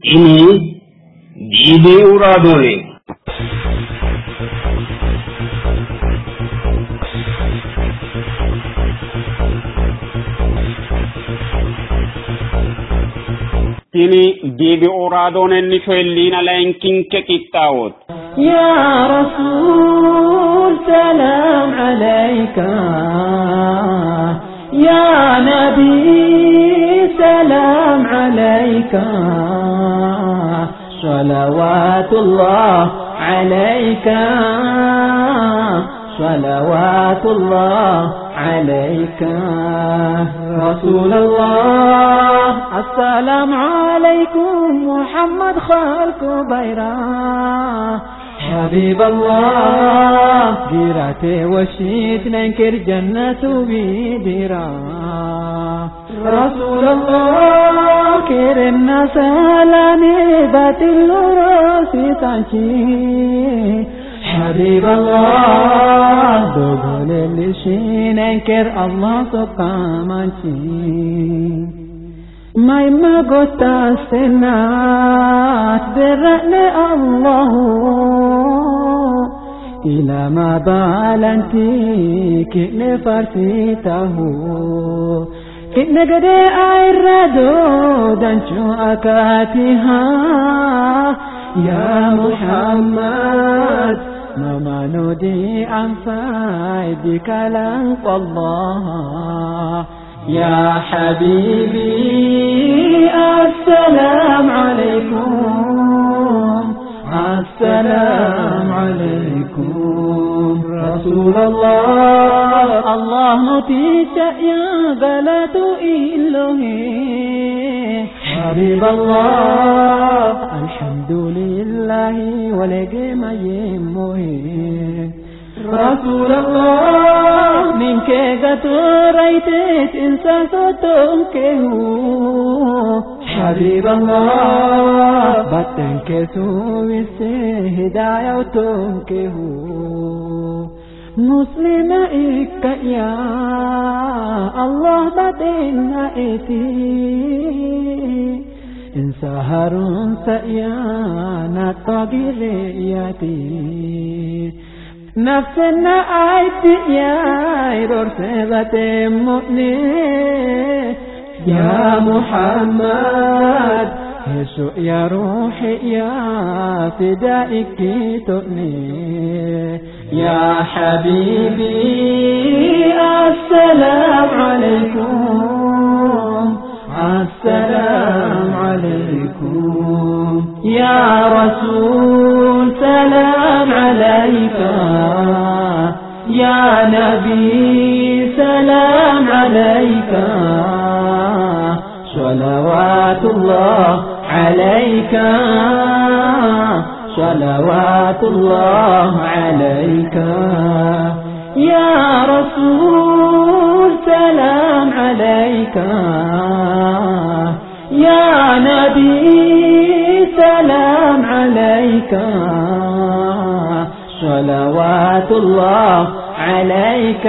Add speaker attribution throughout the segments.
Speaker 1: Tini DBU raadooneeti.
Speaker 2: Tini DBU raadoonenni shoyilliina layinkinke qixxaawooti.
Speaker 3: يا رسول سلام عليك يا نبي سلام عليك صلوات الله عليك صلوات الله عليك رسول الله السلام عليكم محمد خالق بيرا حبيب الله ديرتي وشيت ننكر جنة بيدرا رسول الله كرنا سلامي باتل راسي تانشي حبيب الله دوغول اللي ننكر الله سبحانه ما ما قلت السنات درأني الله إلى ما بالنتي كئن فرسيته كئن قد أيردو دنشو أكاتها يا محمد ما نودي أنفاي بك الله يا حبيبي السلام عليكم السلام عليكم رسول الله الله تيشا يا بلد إلهي حبيب الله الحمد لله ولقي ما يمهي رسول الله منك قطريتت إنسان صوتك حبيب الله بطنك سوي هداية وتنكه مسلم إك يا الله بدين إتي إن سهر سيانا طاقرياتي نفسنا آيتي يا إرور سبت مؤمن يا محمد يسوع يا روحي يا فدائك تؤني يا حبيبي السلام عليكم السلام عليكم يا رسول سلام عليك يا نبي سلام عليك صلوات الله عليك صلوات الله عليك يا رسول سلام عليك يا نبي سلام عليك صلوات الله عليك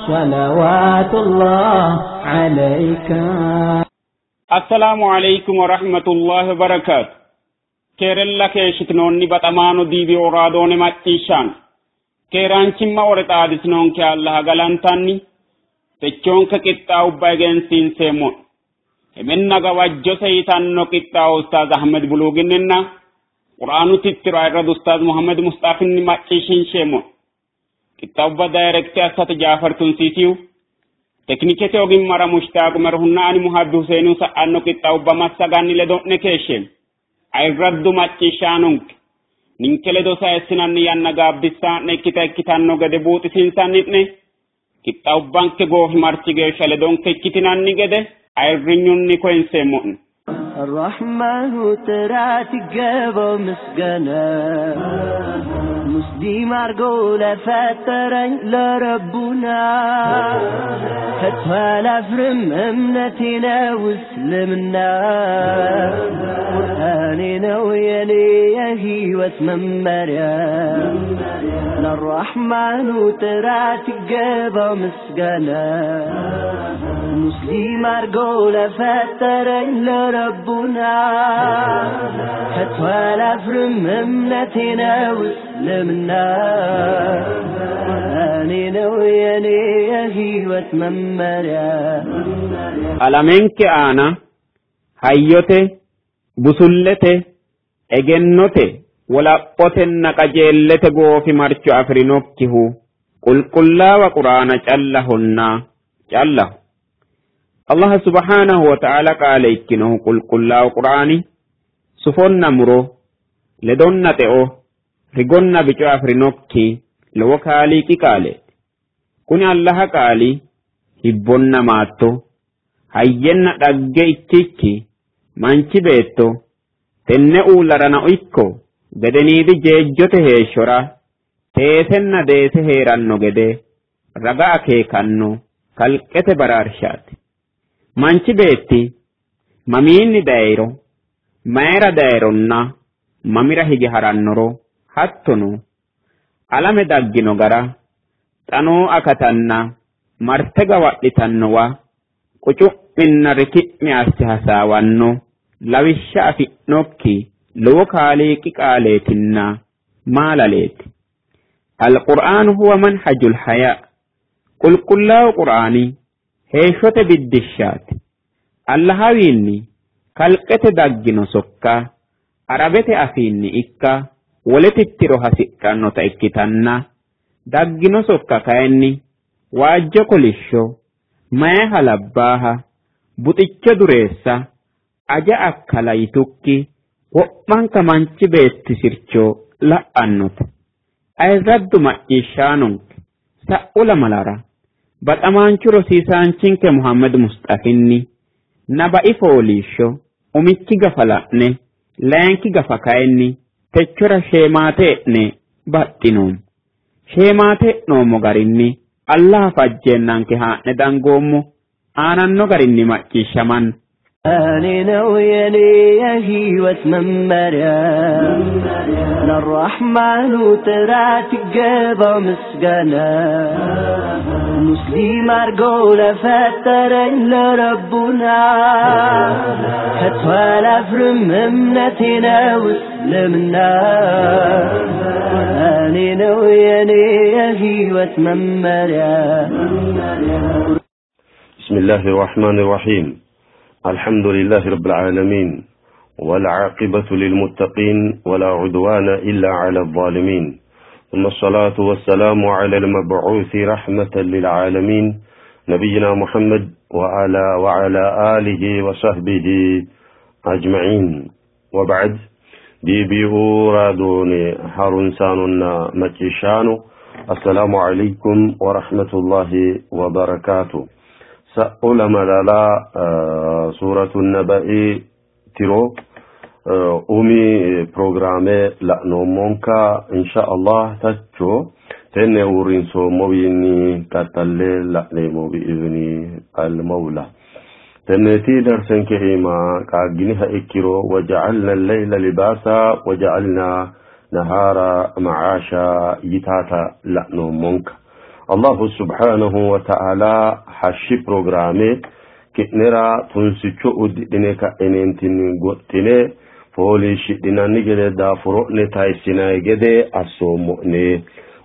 Speaker 3: صلوات الله عليك
Speaker 2: Assalaamu alaikum wa rahmatullahi wa barakaatu. Keerella keeshshitinoonni baxamaano DBO raadoone macciishshaano. Keeraanchimma wore xaadisinoonke Allaha galantanni techoonke qixxaawubba egensiinseemmo'ne. Hemenna gawajjose yitanno qixxaawo Ustaaz Ahmed Buluuginninna Quraanu tittiro ayirradu Ustaaz Muhammad Musxaafinni macciishshinsheemmo'ne. Qixxaawubba daayirekte assate Jaafar Tunsiisiyu tekinikete ogimmara Mushtaaq Umerhunna ani Muhabbi Huseenihu sa'anno qixxaawubba massaganni ledo'ne keeshsheemmo. Ayirraddu macciishshaanonke ninke ledo sayissinanni yanna gaabbissaa'ne ikkita ikkitanno gede buuxisiinsanni'ne qixxaawubbanke goofimarchi geeshsha ledonke ikkitinanni gede ayirrinyunni koyinseemmo'ne.
Speaker 4: الرحمن ترات جابو مسجنا ሙስሊም አርጎ ለፈጠረኝ ለረቡና ከቶ አላፍርም፣ እምነቴ ነው እስልምና። ቁርአኔ ነው የኔ የህይወት መመሪያ፣ ለራሕማኑ ጥራት ይገባው ምስጋና። ሙስሊም አርጎ ለፈጠረኝ ለረቡና ከቶ አላፍርም፣ እምነቴ ነው እስልምና። ቁርአኔ ነው የኔ የህይወት መመሪያ።
Speaker 2: Alamenke aana hayyote, busullete, egennote, wolaphotenna qajeellete goofimarcho afi'rinokkihu qulqullaawa quraana callahonna callaho. Allah subhaanahu wa ta'ala qaale ikkinohu qulqullaawu quraani sufonna muro, ledonna xe'o, rigonna bico afi'rinokki lowo kaaliiqi qaaleeti. Kuni Allaha qaali hibbonna maatto, hayyenna dhagge ikkikki manchi beetto tenne uullarano ikko gedeniidi jeejjote heeshshora teesenna deese hee'ranno gede raga akeekanno kalqete baraarshaati. Manchi beetti mamiinni dayiro, mayira dayironna mamira hige harannoro, hattono alame daggino gara, xanoo akatanna marte gawadhitannowa qucu'minna riki'mi asse hasaawanno lawishsha afi'nokki lowo kaaliiqi qaaleetinna maalaleeti. Alqur'aanu huwa manhajul hayaa. Qulqullaawu qur'aani heeshshote biddishshaati. Allahawiinni kalqete daggino sokka Arabete afiinni ikka wole tittiro hasidhannota ikkitanna, daggino sokka kayinni waajjo kolishsho, mayaha labbaaha, buxicho dureessa, aja akkala yitukki wo'manka manchi beetti sircho la'annote. Ayirraddu macciishshaanonke, sa'u lamalara baxamaanchu rosiisaanchinke Muhammad Musxafinni naba'i fooliishsho umikki gafa la'ne, layinki gafa kayinni techora sheemaate e'ne baxxinoommo. Sheemaate e'noommo garinni Allaha fajjeennanke haa'ne dangoommo aananno garinni macciishshamanno.
Speaker 4: እኔ ነው የኔ የህይወት መመሪያ፣ ለራሕማኑ ጥራት ይገባው ምስጋና። ሙስሊም አርጎ ለፈጠረኝ ለረቡና ከቶ አላፍርም፣ እምነቴ ነው እስልምና። ቁርአኔ ነው የኔ የህይወት መመሪያ።
Speaker 5: بسم الله الرحمن الرحيم. الحمد لله رب العالمين، والعاقبة للمتقين، ولا عدوان إلا على الظالمين، ثم الصلاة والسلام على المبعوث رحمة للعالمين نبينا محمد وعلى آله وصحبه أجمعين، وبعد. دي بي رادوني هارون سانونا مكيشانو، السلام عليكم ورحمة الله وبركاته. سأل ملالا سورة النبأ تيرو umi programme la'noommonka insha Allah tacho tenne uurrinsoommowiinni qaxxalle la'neemmo bi'izni al-mawla. Tenneeti darsenke iima qaagginiha ikkiro, waja'alna al-layla libaasa waja'alna nahaara ma'aasha yitaata la'noommonka. Allahu subhanahu wa ta'ala hashshi programme ki'nera tunsicho uddidhine ka'ineentinni goxxine fooliishshidhinanni gede, daafuro'ne tayissinayi gede assoommo'ne.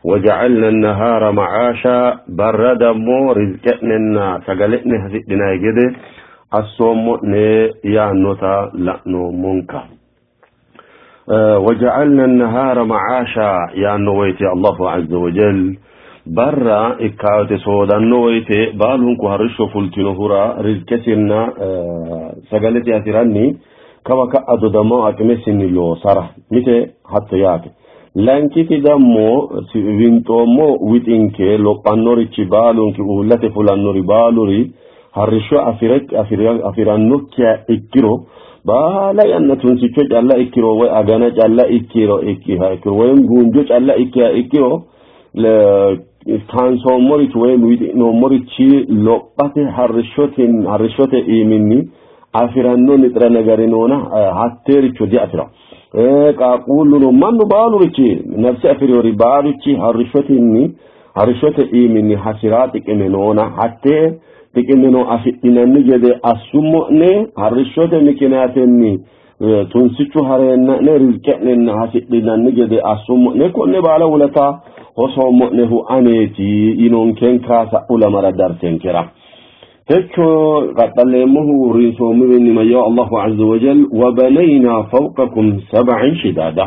Speaker 5: Waja'alna an-nahaara ma'aasha, barra dammo rizqe'nenna sagale'ne hasidhinayi gede assoommo'ne yaannota la'noommonka. Waja'alna an-nahaara ma'aasha yaanno woyte, Allahu azza wa jal barra ikkaate soodanno woyte baalunku harishsho fultinohura rizqesinna sagalete hasiranni kawa ka'a dodamo aqimesinni loosara mite hatto yaate. Lankiti dammo winxoommo wixinke lophannorichi baalunki uullate fulannori baaluri harishsho afirannokkiha ikkiro Baala yanna tunsicho calla ikkiro woy agana calla ikkiro ikkiha ikkiro woyim guunjo calla ikkiha ikkiro kaansoommorichi woyim wixi'noommorichi lophate harrishote iiminni afiranno nixira negari noona hatteericho diafirawo. Qaaqquulluno mannu baalurichi nafse afirinori baaluchi harrishotinni harrishote iiminni hasiraa xiqime noona hattee xiqimeno afidhinanni gede assummo'ne harrishote mikinaatenni tunsichu hareenna'ne rizqe'nenna hasidhinanni gede assummo'ne konne baala wulata hosoommo'nehu aneeti yinonkenka sa'u lamara darsenkera. Techo qaxxalleemmohu rinsoommuwiinni mayyaa Allahu azza wa jal wabanayna fawqakum sab'an shidaada.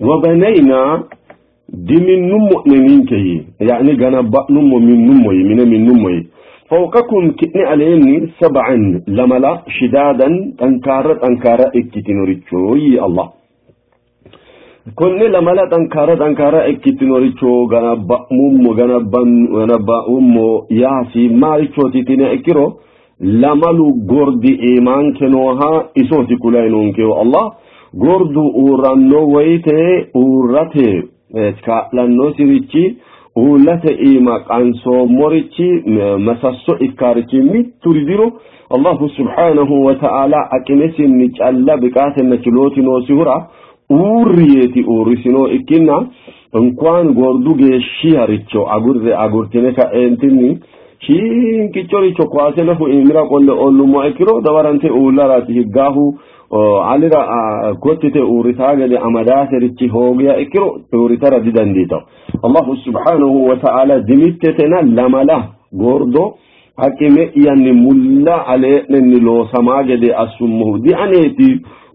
Speaker 5: Wabanayna diminnummo'ne ninke yii yaani ganabba'nummo minnummo yii mine minnummo yii. Fawqakum ki'ne aleenni sab'an lamala shidaadan xankaarra xankaarra ikkitinoricho yii Allah. Konne lamala xankaarra xankaarra ikkitinoricho ganabba'mummo ganabba'ummo yaasi maarichooti yitiniha ikkiro lamalu gordi iimaanke nooha isooti kulayi noonkehu Allah. Gordu uurranno woyite uurrate kaa'lannosirichi uullate iima qansoommorichi masasso ikkaarichi mitturi diro Allahu subhanahu wa ta'ala aqimesinni calla biqaatenna chilooti noosihura uurri yeeti uurrisino ikkinna እንኳን gordu geeshshiharicho agurre agurtine ka'eentinni shiinqichoricho kuwaase nafu iimira qolle ollummoha ikkiro dawarante uullaraati higgaahu alira gottite uurritaa gede amadaaserichi hoogiha ikkiro uurritara didandiitawo. Allahu subhanahu wa ta'ala dimittetena lamala gordo aqime'yanni mulla alee'nenni loosamaa gede assummohu dianeeti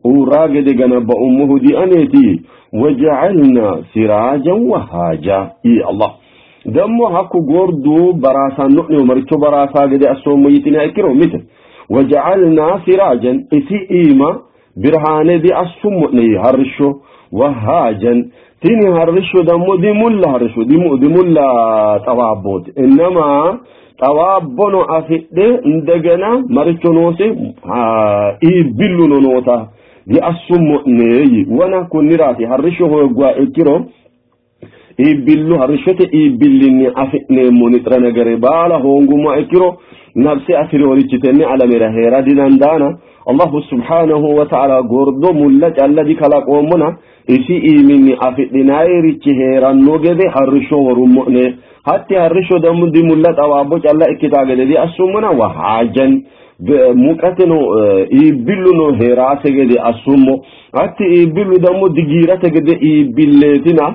Speaker 5: uurraa gede ganabba'ummohu dianeeti waja'alna siraajan wahaaja yii Allah. Dammo hakku gordu baraasanno'nehu maricho baraasaa gede assoommo yitiniha ikkiro mite waja'alna siraajan isi iima birhaane di assummo'ne yii harrishsho wahaajan tini harrishsho dammo dimulla harrishsho dimulla xawaabbooti innama xawaabbono afidhe indegena maricho noose iibbilluno noota diassummo'ne yii wona konniraati harrishsho hoogguha ikkiro iibbillu harrishshote iibbillinni afi'neemmo nixira negere baala hoongummoha ikkiro nafse afirinorichi tenne alamera heera didandaana Allahu subhanahu wa ta'ala gordo mulla calla dikalaqoommona isi iiminni afidhinayirichi heeranno gede harrishsho worummo'ne hatti harrishsho dammo dimulla xawaabbo calla ikkitaa gede diassummona wahaajan muqateno iibbilluno heeraase gede assummo hatti iibbillu dammo digiirate gede iibbilleetina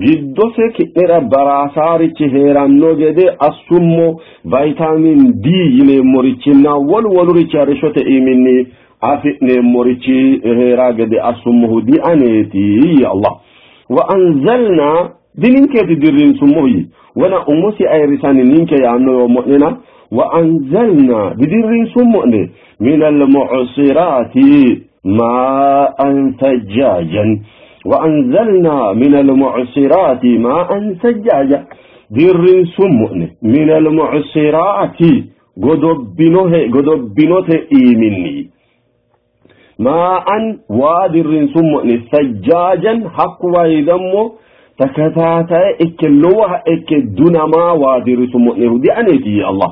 Speaker 5: giddose ki'nera baraasaarichi heeranno gede assummo vitamin D yineemmorichinna wolu wolurichi harrishshote iiminni afi'neemmorichi heeraa gede assummohu dianeeti yii Allah. Wa anzalna dininkeeti dirrinsummohu yii wona umosi ayirrisanni ninke yaanno yoommo'nena wa anzalna didirrinsummo'ne min almu'siraati maa'an sajjaajan wa anzalna min almu'siraati maa'an sajjaaja dirrinsummo'ne min almu'siraati godobbinote iiminni maa'an waa dirrinsummo'ne sajjaajan hakku wayi dammo ተከታታይ ikke lowoha ikke dunamaa waa dirrisummo'nehu dianeeti yii Allah.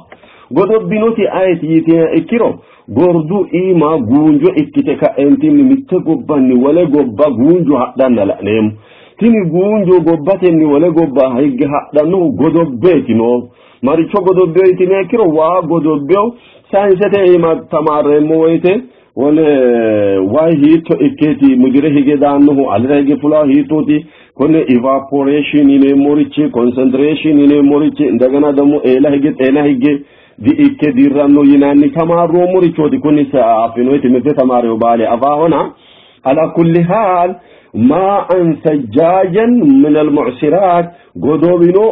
Speaker 5: Godobbinoti ayeti yitiniha ikkiro gordu iima guunjo ikkite ka'entinni mitte gobbanni wole gobba guunjo hadhanna la'neemmo. Tini guunjo gobbatenni wole gobba higge hadhannohu godobbeeti noohu. Maricho godobbeyo yitiniha ikkiro waa godobbeyo sayinsete iima tamaarreemmo woyite wole wayi hiitto ikkeeti mudire hige daannohu alira hige fulaahu hiittooti konne evaporation yineemmorichi concentration yineemmorichi indegena ደግሞ eela hige xeena hige di ikke dirranno yinanni tamaarroommorichooti kuni affinoyi timirte tamaareyo baale afaahona ala kulli haal maa'an sajjaajan min almu'siraat godobino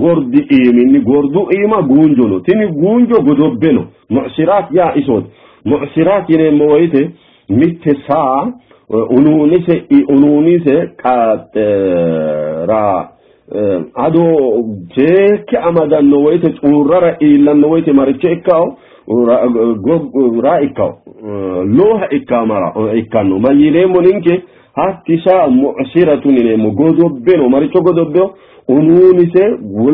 Speaker 5: gordi iiminni gordu iima guunjo no tini guunjo godobbe no mu'siraat yaa isooti mu'siraat yineemmo woyite mitte saa unuunise unuunise ra ado seekke amadanno woyite xuurrara iillanno woyite maricho ikkawo Ra ikkawo lowoha ikkamara ikkanno mayyineemmo ninke hatti saa mucsiratun yineemmo godobbe no maricho godobbeo unuunise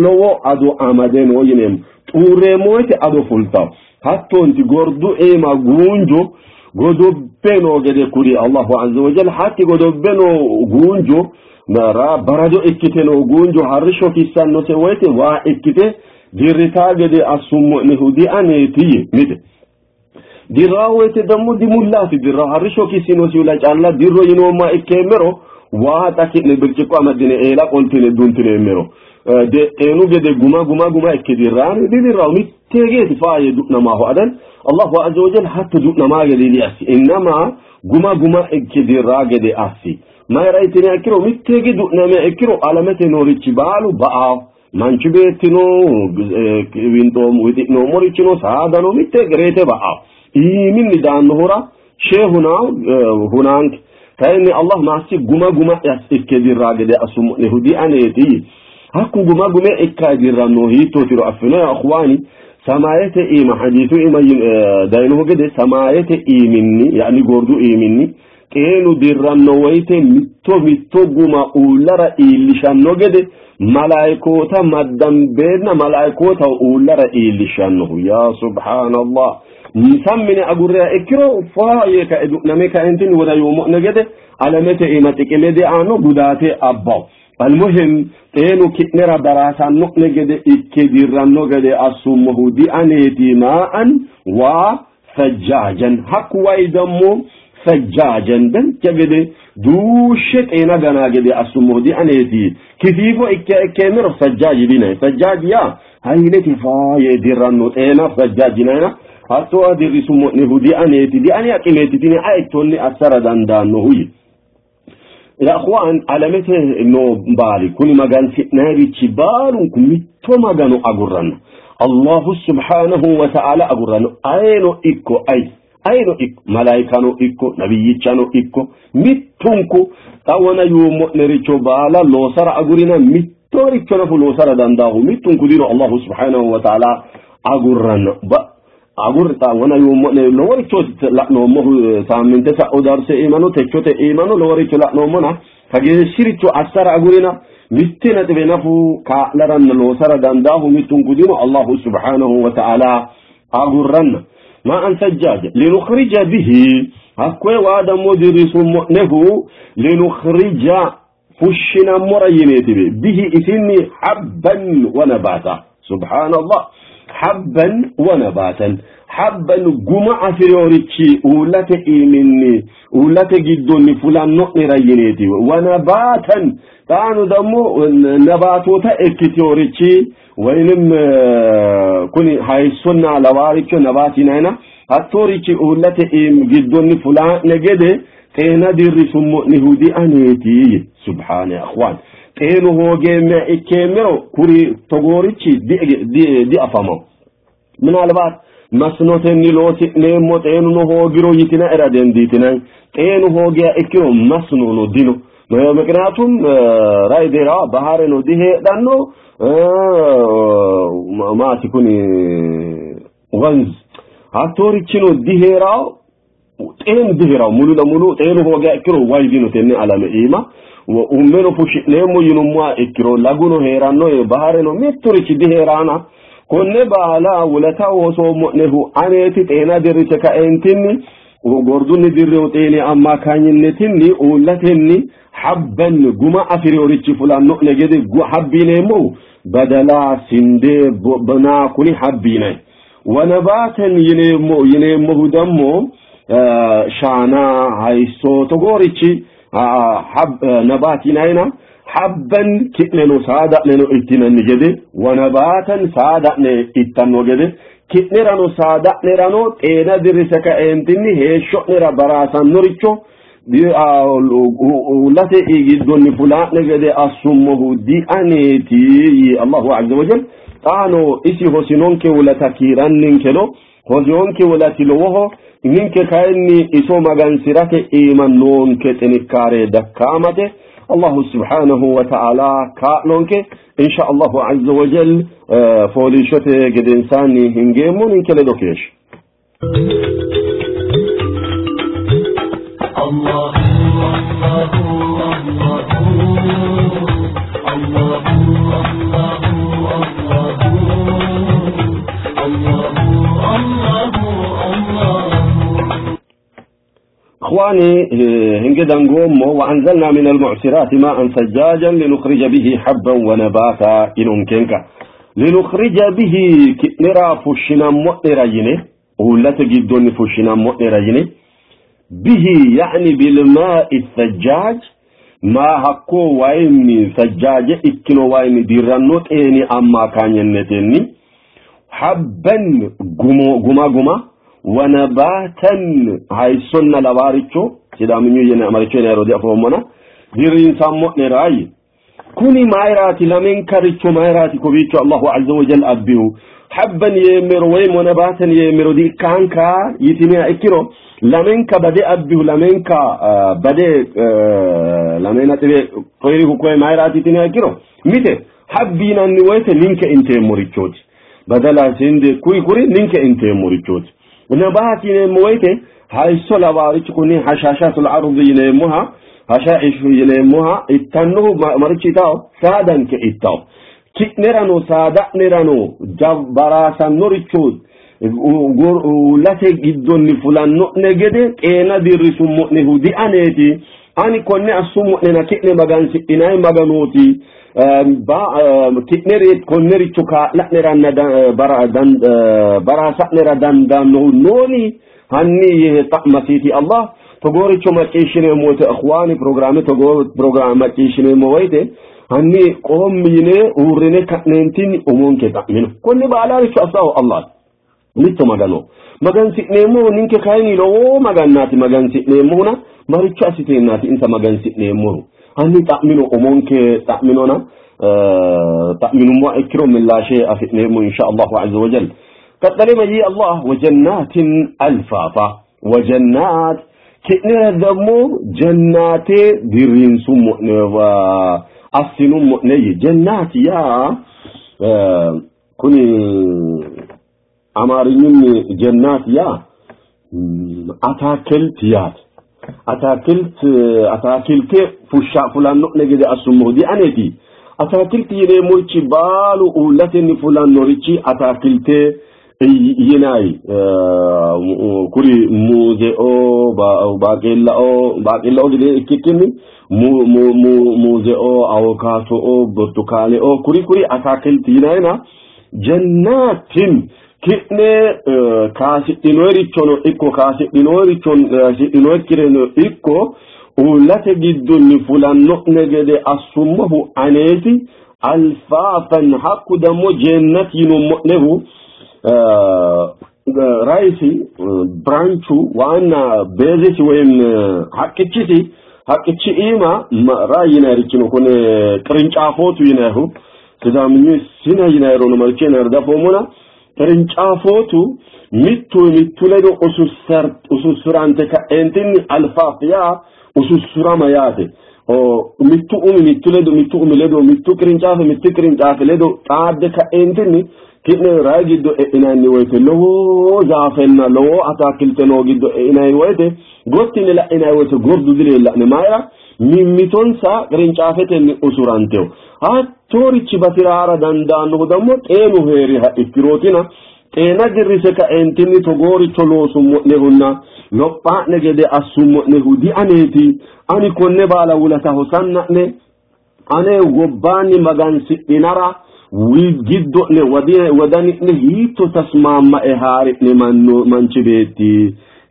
Speaker 5: lowo ado amade no yineemmo xuurreemmo woyte ado fultawo hattonti gordu eema guunjo godobbe noo gede kuri Allahu azza wa jalla hatti godobbe noo guunjo ra barado ikkite noo guunjo harrisho kissannose woyte waa ikkite dirritaa gede assummo'nehu dianeeti mite dirraa woyte dammo dimullaati dirra harrisho kissinosiula calla dirro yinoomma ikkeemmero waa xa ki'ne birciqqo amaddine eela qoltine duntineemmero xeenu gede guma guma guma ikke dirraani didirrawo mitteegeeti faaye du'namaaho adan Allahu azza wa jalla hatto du'namaa gede diassi innama guma guma ikke dirraa gede assi mayra itine ikkiro mitteege du'name ikkiro alamete noorichi baalu ba'awo manchi beettino wixi'noommorichino saadano mitteege reete ba'awo iiminni daannohura shee hunaa hunaanke kayinni Allah maassi guma guma ikke dirraa gede assummo'nehu dianeeti hakku guma gume ikka dirranno hiittootiro affino ya akhwaani samaayete iima hadiisu iima dayinohu gede samaayete iiminni yaani gordu iiminni xeenu dirranno woyte mitto mitto guma uullara iillishanno gede malaayikoota maddambeenna malaayikoota uullara iillishannohu ya subhaanallah sammine agurreha ikkiro faaye kae du'name kaentinni wona yoommo'ne gede alamete iima xiqime diaano gudaate abbawo almuhim xeenu ki'nera baraasanno'ne gede ikke dirranno gede assummohu dianeeti maa'an waa sajjaajan hakku wayi dammo sajjaajan dancha gede duushshe xeena ganaa gede assummohu dianeeti kisiifo ikke ikkeemmero sajjaaji dinayi sajjaaji yaa haylete faaye dirranno xeena sajjaaj yinayina hatto adirrisummo'nehu dianeeti diane aqimeeti tini ayettonni assara dandaannohu yi ya akhwan alamete noo baali kuni magansi'nayirichi baalunku mitto magano agurranno Allahu subhanahu wa ta'ala agurranno ayeno ikko ay ayeno ikko malaayikano ikko nabiyyichano ikko mittunku xa wona yuummo'nericho baala loosara agurina mittoricho nafu loosara dandaahu mittunku dino Allahu subhanahu wa ta'ala agurranno agur xa wona yuummo'ne loworicho la'noommohu saamminte sa'u darse iimano techote iimano loworicho la'noommona kageeshshiricho assara agurina mitte naxibe nafu kaa'laranna loosara dandaahu mittunku dino Allahu subhanahu wa ta'ala agurranna ma'an sajjaja linukhrija bihi hakkoye waa dammo dirrisummo'nehu linukhrija fushshinammora yineetibe bihi isinni habban wa nabaata subhanallah habban wa nabaatan habban guma afi'rinorichi uullate iiminni uullate giddonni fulanno'nera yineeti wa nabaatan xaano dammo nabaatoota ikkiteorichi woyinim kuni hayissonna lawaaricho nabaat yinayina hattoorichi uullate giddonni fulaa'ne gede xeena dirrisummo'nehu dianeeti subhaana ya akhwaan xeenu hoogeemme ikkeemmero kuri togoorichi diafamawo ምናልባት መስኖተኒ loosi'neemmo xeenuno hoogiro yitinaera dandiitinay xeenu hoogiha ikkiro masnono dino ምክንያቱም ራይዴራ ባህርኖ diheedhanno maati kuni ወንዝ hattoorichino diheerawo xeenu diheerawo ሙሉ ለሙሉ xeenu hoogiha ikkiro wayi dino tenne alame iima ummeno fushshi'neemmo yinummoha ikkiro laguno heeranno bahareno mitturichi diheeraana konne baala wulata hosoommo'nehu aneeti xeena dirrise kaentinni gordunni dirrehu xeeni ammakanyinetinni uullatenni habban guma afi'rinorichi fulanno'ne gede habbi yineemmohu badala sinde bunaa kuni habbi yinay wanabaatan yineemmo yineemmohu dammo shaana hayisso togoorichi nabaat yinayna habban ki'neno saada'neno ittinanni gede wanabaatan saada'ne ittanno gede ki'nerano saada'nerano xeena dirrise kaeentinni heeshsho'nera baraasannoricho uullate giddonni fulaa'ne gede assummohu dianeeti yii Allahu azza wa jal xaano isi hosinonke wulata kiiranninkeno hosinonke wulati lowoho ninke kayinni iso magansirate iima noonke xinikaare dakkaamate Allahu subhanahu wa ta'ala kaa'lonke insha Allahu azza wa jal fooliishshote gedensaanni hingeemmo ninke ledo keeshsho. إخواني هنجدنقوم وأنزلنا من المعصرات ماء ثجاجا لنخرج به حبا ونباتا إنكنك لنخرج به كنرا فشنا مؤرين ولا تجدون فشنا مؤرين به يعني بالماء الثجاج ما حقو وايمني ثجاج إكنو وايمني ديرانوت إني أما كان ينتني حبا جما جما ونباتا هاي سنة لباريتشو سيدامنيو ينا أمريتشو ينا رودي أفهمنا ديرين سامو نراي كوني مايراتي لمن كريتشو مايراتي كوبيتشو الله عز وجل أبيو حبا يمر ويم ونباتا يمر دي كانكا يتميع إكيرو لمن كبدي أبيو لمن كبدي لمن أتبي قيره كوي مايراتي تنيا إكيرو ميته حبينا نويت لينك انت موريتشوت بدلا سند كوي كوري لينك انت موريتشوت ونبات ينمويته هاي السولا باريتش كوني حشاشات الأرض ينموها حشائش ينموها اتنه مريتشي تاو سادن كإتاو كنرانو سادنرانو جبراسا نوريتشوت ولاتي جدون فلان نجده كينا ديرسو مؤنه دي أنيتي أني كوني أسو مؤننا كئني مغانسي إناي مغانوتي كئنريت كونريتشو كا لأنران براسا دان دان نوني هني طعمسيتي الله تقوريتشو ما كيشني موت إخواني بروغرامي تقول بروغرام ما كيشني مويته هني قوم يني ورني كأنتين أمون كتأمنو كل بالاريتشو أساو الله mitto magano magansi'neemmohu ninke kayinni lowo magannaati magansi'neemmohuna maricho assiteennaati insa magansi'neemmohu hanni xa'mino umonke xa'minona xa'minummoha ikkiro millaashe afi'neemmo insha allahu azza wa jal qaxxale mayyi allah wajannatin alfaafa wajannaat ki'nera ደግሞ ጀናቴ diriinsummo'ne assinummo'ne jannaat yaa kuni አማርኝም ጀናት ያ አታክልት ያት አታክልት አታክልቴ ፉሻ ፉላኖ ነገደ አሱሙ ዲአኔቲ አታክልት ይኔሞቺ ባሉ ኡለቴን ፉላኖሪቺ አታክልቴ ይናይ ኩሪ ሙዜኦ ባቄላኦ ባቄላኦ ግዴ እክክኒ ሙዜኦ አቮካዶኦ ብርቱካኔኦ ኩሪ ኩሪ አታክልት ይናይና ጀናትን ki'ne kaasidhinoyrichono ikko kaasidhinoyrichon ikko uullate giddonni fulanno'ne gede assummohu aneeti alfaafan hakku dammo jennat yinummo'nehu ራይሲ ብራንቹ ዋና ቤዝሲ ወይም ሀቅችሲ ሀቅቺ ኢማ ራይ ይናሪች ነው ኮነ ቅርንጫፎቱ ይናሁ ሲዳምኙ ሲና ይናይሮ ነው መልቼ ነርዳፎሙና ቅርንጫፎቱ mittu mittu ledo usussurante ka'eentinni alfaaf yaa usussurama yaate mittu umi mittu ledo mittu umi ledo mittu qirincaafe mittu qirincaafe ledo xaadde ka'eentinni ki'ne ray giddo e'inanni woyte lowo zaafenna lowo ataakilte noo giddo e'inanni woyte gottine la'inanni woyte gordu dileella'ne mayra mimmitonsa qirincaafetenni usuranteho hattoorichi batiraara dandaannohu dammo xeenu heeriha ikkirootina xeena dirrise ka'eentinni togooricho loosummo'nehunna lopha'ne gede assummo'nehu dianeeti ani konne baala wulata hosanna'ne ane gobbaanni magansidhinara giddo'ne wodani'ne hiitto tasmaama'e haari'ne manchi beetti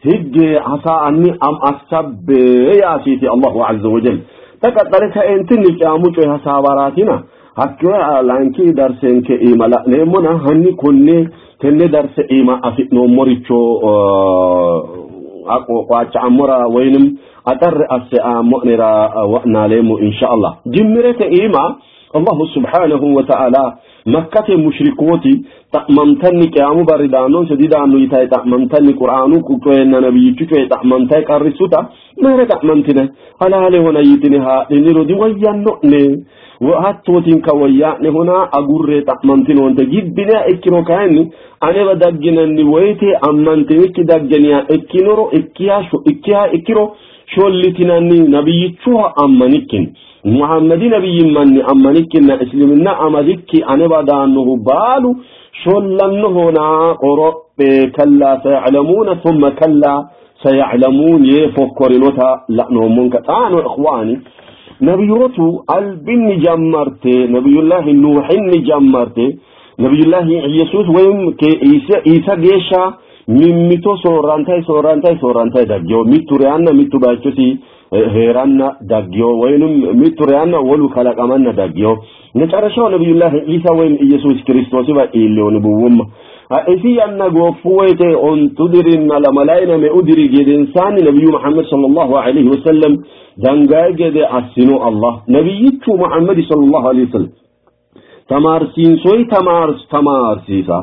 Speaker 5: higge hasaa'anni am assabbe yaasiiti allahu azza wajal taqaxxare ka'eentinni caamu coye hasaabaraatina hakkiwa laanki darsenke iima la'neemmona hanni konne tenne darse iima afi'noommoricho qwaaca'ammora ወይንም አጠር አsse aammo'nera wa'naaleemmo insha allah jimmirete iima Allahu subhanahu wa ta'ala Makkate mushrikooti xa'mantanni qiyaamu barri daannonso didaanno yitayi xa'mantanni Qur'aanu coyenna nabiyyichu coye xa'mantayi qarrissuta mayira xa'mantine halaalehona yitine haadhiniro diwoyyanno'ne hattootinka woyyaa'nehona agurre xa'mantinoonte gibbiniha ikkiro kayinni anewa dagginanni woyte ammantinikki dagginiha ikkinoro ikkiha ikkiro shollitinanni nabiyyichuha ammanikkinni Muhammadi nabiyyimmanni ammanikkinna isliminna amadikki anewa daannohu baalu shollannohona qorophe kallaa sayaclamuuna thumma kallaa sayaclamuun yee fokkorinota la'noommonka. Xaano ikhwaani nabiyootu albinni jammarte nabiyullahi Nuuhinni jammarte nabiyullahi Iyesuus woyim Iisa geeshsha mimmito soorrantayi soorrantayi soorrantayi daggeyo mittu reyanna mittu bayichosi heeranna daggeyo ወይንም mittu reyanna wolu kalaqamanna daggeyo መጨረሻው ነቢዩላህ ኢሳ ወይም ኢየሱስ ክርስቶስ iilleyo nubuwwumma isi yanna gooffu woyte ontu dirinna lamalayna meu diri gedensaanni nabiyyu Muhammad sallallahu alayhi wasallam dangayi gede assino Allah nabiyyichu Muhammad sallallahu alayhi wasallam tamaarsiinsoyi tamaarsiisa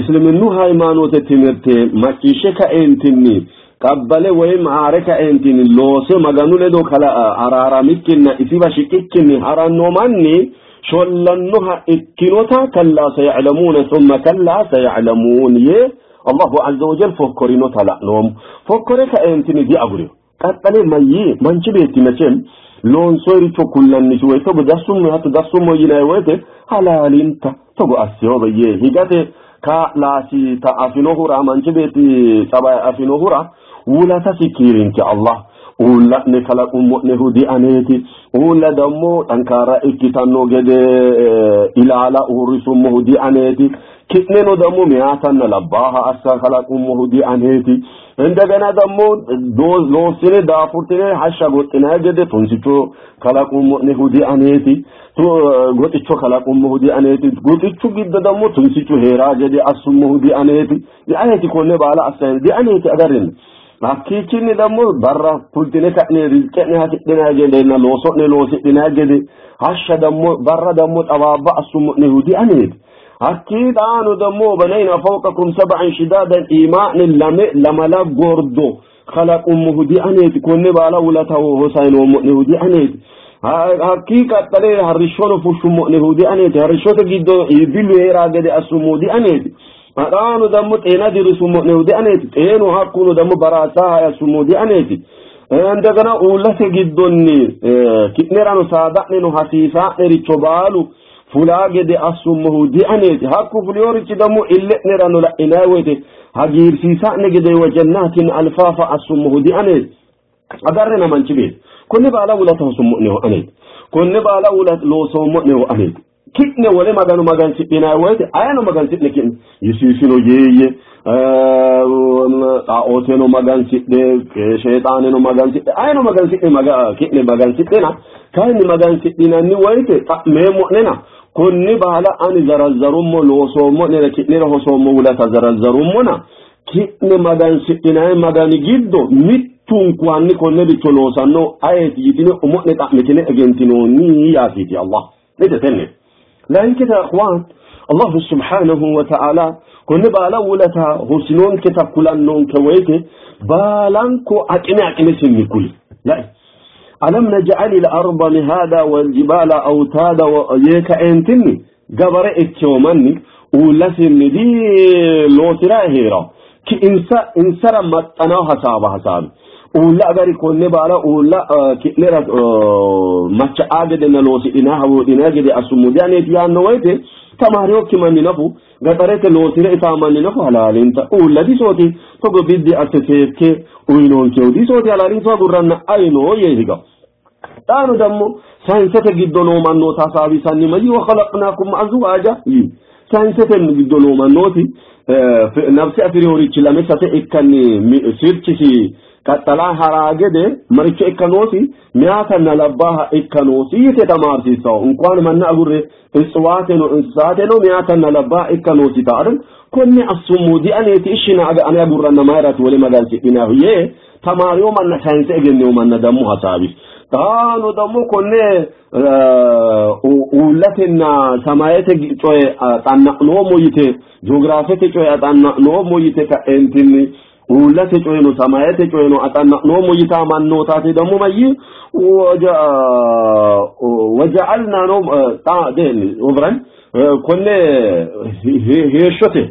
Speaker 5: isliminnu ሃይማኖት ትምህርት macciishshe kaeentinni qabbale woyim haare kaeentinni loose maganu ledo araaramikkinna isiwa shiqikkinni haranno manni shollannoha ikkinota kallaa sayaclamuuna thumma kallaa sayaclamuun yee Allahu azza wajal fokkorinota la'noommo. Fokkore kaeentinni diagurino qaxxale mayyee manchi beetti መቼም loonsoyricho kullannisi woy togo dassummo hatto dassummo yinayi woyte halaalinta togo asseyo yee higate kaa'laasi ta afinohura manchi beetti tsabaye afinohura wulatasi kiirinke Allah uulla'ne kalaqummo'nehu dianeeti uulla dammo xankaarra ikkitanno gede ilaala uurrisummohu dianeeti ki'neno dammo meyaatanna labbaaha assa kalaqummohu dianeeti እንደገና ደግሞ loossine daafurtine hashsha goxxinayi gede tunsicho kalaqummo'nehu dianeeti goxicho kalaqummohu dianeeti goxichu giddo ደግሞ tunsichu heeraa gede assummohu dianeeti dianeeti konne baala assayi dianeeti agarrinna hakkiichinni ደግሞ barra fultine ka'ne rizqe'ne hasidhinayi gedenna looso'ne loosidhinayi gede hashsha ደግሞ barra ደግሞ xawaabba assummo'nehu dianeeti hakkii xaanu ደግሞ banayna fawqakum sab'an shidaadan iimaa'ne lame lamala gordo kalaqummohu dianeeti konne baala wulata hosayinoommo'nehu dianeeti hakkii qaxxale harrishshono fushshummo'nehu dianeeti harrishshote giddo iibbillu heeraa gede assummohu dianeeti xaanu ደግሞ xeena dirrisummo'nehu dianeeti xeenu hakkuno ደግሞ baraasaa assummohu dianeeti እንደገና uullate giddonni ki'nerano saada'neno hasiisaa'nericho baalu fulaa gede assummohu dianeeti hakku fuliyorichi ደግሞ ille'nerano la'inayi woyte hagiirsiisa'ne gede wa jannaatin alfaafa assummohu dianeeti agarrena manchi beetti konne baala wulata hosummo'nehu aneeti konne baala loosoommo'nehu aneeti ki'ne wole magano magansidhinayi woyte ayeno magansi'ne ki'ne Yesuusino yeeyye xaa'ooteno magansidhe sheexaaneno magansidhe ayeno magansi'ne ki'ne magansidhena kayinni magansidhinanni woyte xa'meemmo'nena konni baala ani zarazzarummo loosoommo'nena ki'nera hosoommo wulata zarazzarummona ki'ne magansidhinayi magani giddo mittunku hanni konne richo loosanno ayeeti yitine umo'ne xa'mitine egentinoonni yaasiiti Allah mite tenne layinkita ikhwaan Allahu subhanahu wa ta'ala konne baala wulata hosinonketa kulannonke woyte baalanko aqime aqimesinni kuli lai alam naj'ali al-arda mihada wal jibala awtada yee kaeentinni gabare ikkewo manni uullasinni di loosirayi heerawo ki insa insara maxxanawo hasaaba hasaabi uulla agari konne baala uulla ki'nera macha'a gedenna loosidhinayi hawoodhinayi gede assummo dianeeti yaanno woyte tamaariyokki manni nafu gaxarete loosire itaa manni nafu halaalinta uulla disooti togo biddi asse seekke uyinonkehu disooti halaalinta agurranna ayino yee higawo xaano ደግሞ ሳይንሰተ giddo noo mannoota hasaawisanni mayi wa khalaqnaakum azwaaja yii saayinsete giddo noo mannooti nafse afirinorichi lame sase ikkanni sirchisi qaxxalaa haraa gede maricho ikka noosi meyaatanna labbaaha ikka noosi yite tamaarsiissawo እንኳን manna agurre እጽዋቴኖ እንስሳቴኖ meyaatanna labbaaha ikka noosita አይደል konne assummo dianeeti ishina ane agurranna mayiraati wole magansidhinahu yee tamaariyo manna saayinse egenneyo manna dammo hasaawis xaano dammo konne uullate Uullatenna samayete coye xanna'noommo yite, jiogiraafete coye axanna'noommo yite ka'eentinni uullate coyeno samayete coyeno axanna'noommo yitaa mannootaati ደግሞ mayyi waja'alna no obran konne heeshshote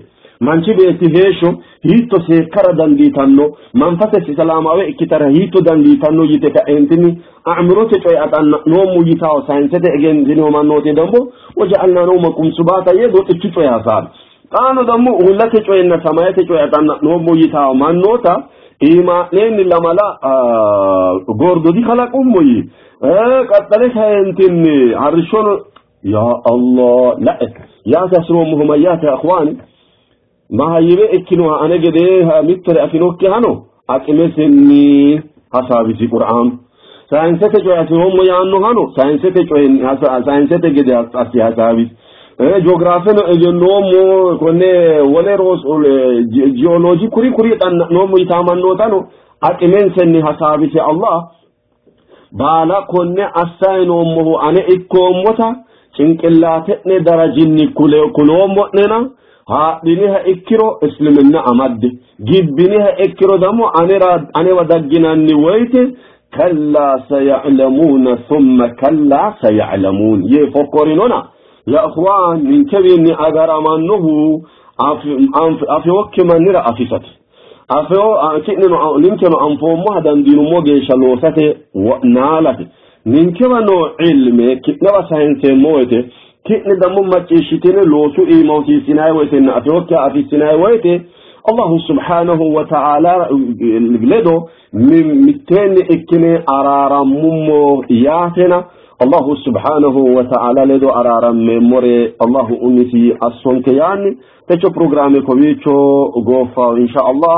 Speaker 5: manchi beetti heeshsho hiitto seekkara dandiitanno, manfasesi salaamawe ikkitara hiitto dandiitanno yite ka'eentinni a'mirote coye axanna'noommo yitawo sayinsete egentino mannooti ደግሞ waja'alna nawmakum subaata yee goxichu coye hasaabi. Xaano ደግሞ uullate coyenna samayete coye axanna'noommo yitawo mannoota iimaa'neenni lamala gordo dikalaqummo yii, qaxxale kaentinni harishshono ya Allah la'e yaate hasiroommohu mayyaate? Akhwaani, mahayyibe ikkinoha ane gedeeha mittore afinokkihano aqimesenni hasaawisi qur'aanu. Sayinsete coye hasiroommo yaannohano sayinsete coye sayinsete gede assi hasaawisi. Jiogiraafeno egennoommo konne wole jiyoolooji kuri kuri xanna'noommo yitaamannootano aqimensenni hasaawise. Allah baala konne assayi noommohu ane ikkoommota cinqillaate'ne darajinni kuloommo'nena haadhiniha ikkiro isliminna amadde, gibbiniha ikkiro ደግሞ anera anewa dagginanni woyte kallaa saya'lamuuna thumma kallaa saya'lamuun yee fokkorinona. Ya ikhwaan, ninkewiinni agaramannohu afewokki mannira afisate, afewo ki'neno ninkeno anfoommoha dandiinummo geeshsha loosate wo'naalate. Ninkewa noo ilme ki'newa sayinseemmo woyte, ki'ne dammo macciishshitine loosu iima hosiissinayi woytenna afewokkiha afissinayi woyte Allahu subhanahu wa ta'ala ledo mitteenni ikkine araarammummo yaatena Allahu subhanahu wa ta'ala ledo araarammeemmore Allahu umisi assonke yaanni techo programme kowiicho gooffawo. Insha Allah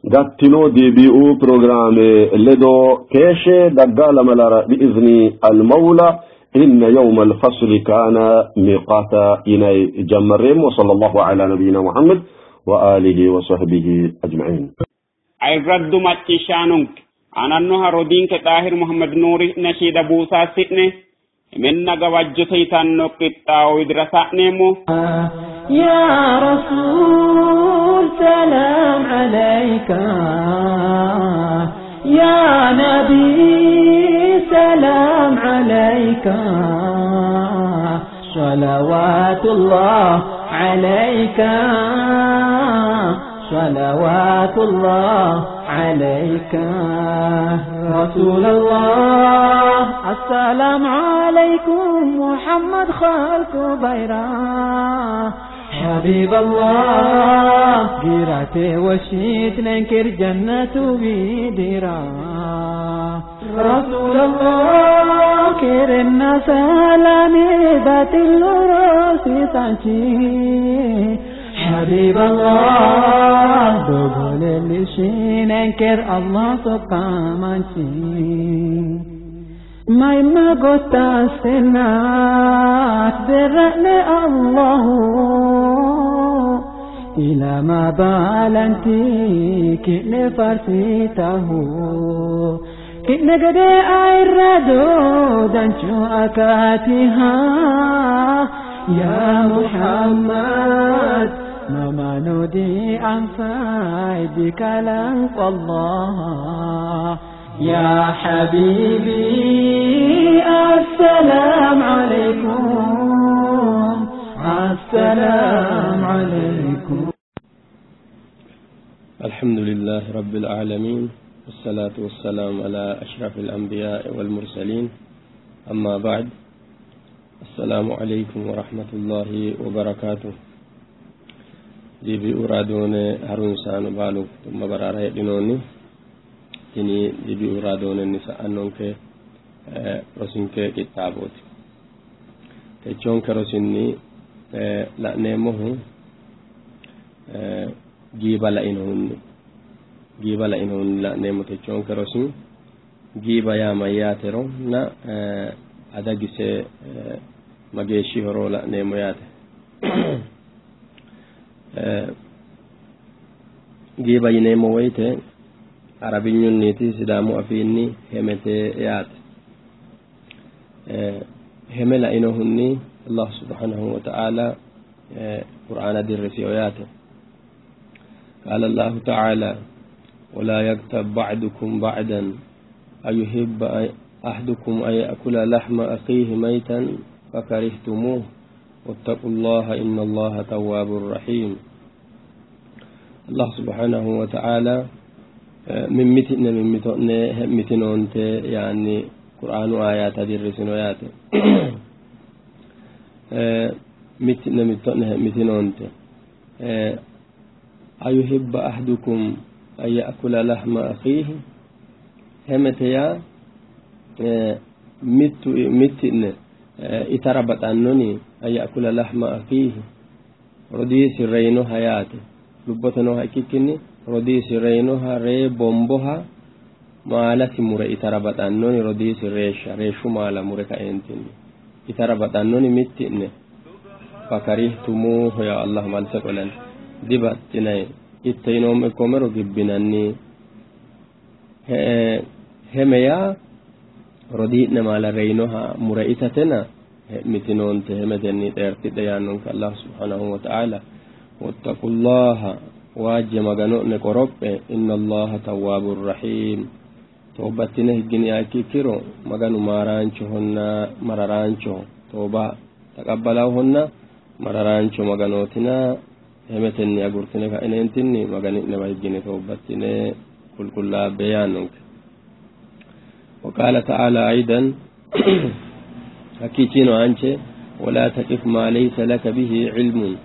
Speaker 5: gattino DBU programme ledo keeshshe dagga lamalara bi'izni almawla. إن يوم الفصل كان ميقاتا إني جمرين، وصلى الله على نبينا محمد وآله وصحبه أجمعين.
Speaker 2: Ayirraddu macciishshaanonke, aanannoha rodiinke Xaahir Muhammad Nuuri nashiida buusaassi'ne himenna gawajjote yitanno qixxaawo widira sa'neemmo.
Speaker 3: يا رسول سلام عليك، يا نبي سلام عليك، صلوات الله عليك، صلوات الله عليك رسول الله. السلام عليكم محمد خلق بيرا حبيب الله، قيرتي وشيت ننكر جنة بيدرا رسول الله. كرنا سلامي بات الراسي سانشي حبيب الله، دخل اللي ننكر الله سبحانه ما ما قلت السنات درأني الله إلى ما بالنتي كن فرسيته كن قد أيردو دنشو أكاتها يا محمد ما نودي أنفاي بكلام الله. يا حبيبي السلام عليكم، السلام عليكم.
Speaker 6: الحمد لله رب العالمين، والصلاة والسلام على أشرف الأنبياء والمرسلين، أما بعد، السلام عليكم ورحمة الله وبركاته. DBU raadone harunsaano baalu tumma baraara hedhinoonni. Tini DBU raadoonenni sa'annonke rosinke qixxaabooti. Techonke rosinni la'neemmohu giiba lainohunni, giiba lainohunni la'neemmo. Techonke rosin giiba yaa mayyaatero na adagise mageeshshi horo la'neemmo yaate. Giiba yineemmo woyte arabinyunniti sidaamu afiinni hemete yaate. Heme lainohunni Allah subhanahu wa ta'ala qur'aana dirrisiyo yaate. Qaala Allahu ta'ala: ولا يغتب بعضكم بعضا أيحب أحدكم أن يأكل لحم أخيه ميتا فكرهتموه واتقوا الله إن الله تواب رحيم. الله سبحانه وتعالى من متن من متن متنونت يعني قرآن آيات درسنا آيات متن متن متنونت أيحب أحدكم أن يأكل لحم أخيه همتيا مت متن itara baxannoni an ya'kula lahma akiihi rodiisi reyinoha yaate lubbote nooha ikkikkinni rodiisi reyinoha ree bomboha maalasi mure itara baxannoni rodiisi reeshsha reeshshu maala mure kaeentinni itara baxannoni mitti'ne fakarihtumuuhu ya Allah malse qolen dibaxxinayi itte yinoommo ikkoomero gibbinanni heme yaa rodii'ne maala reyinoha mure itatena he'mitinoonte hemetenni xeertidhe yaannonke Allah subhanahu wa ta'ala. Wattaqullaha waajje magano'ne qorophe inna allaha tawwaabur rahiim. Toobattine higgini ikkiro maganu maaraanchohonna mararaanchoho tooba taqabbalahonna mararaancho maganootina hemetenni agurtine ka'ineentinni magani'newa higgine toobattine qulqullaabbe yaannonke. وقال تعالى أيضا حكيتين عنك: ولا تقف ما ليس لك به علم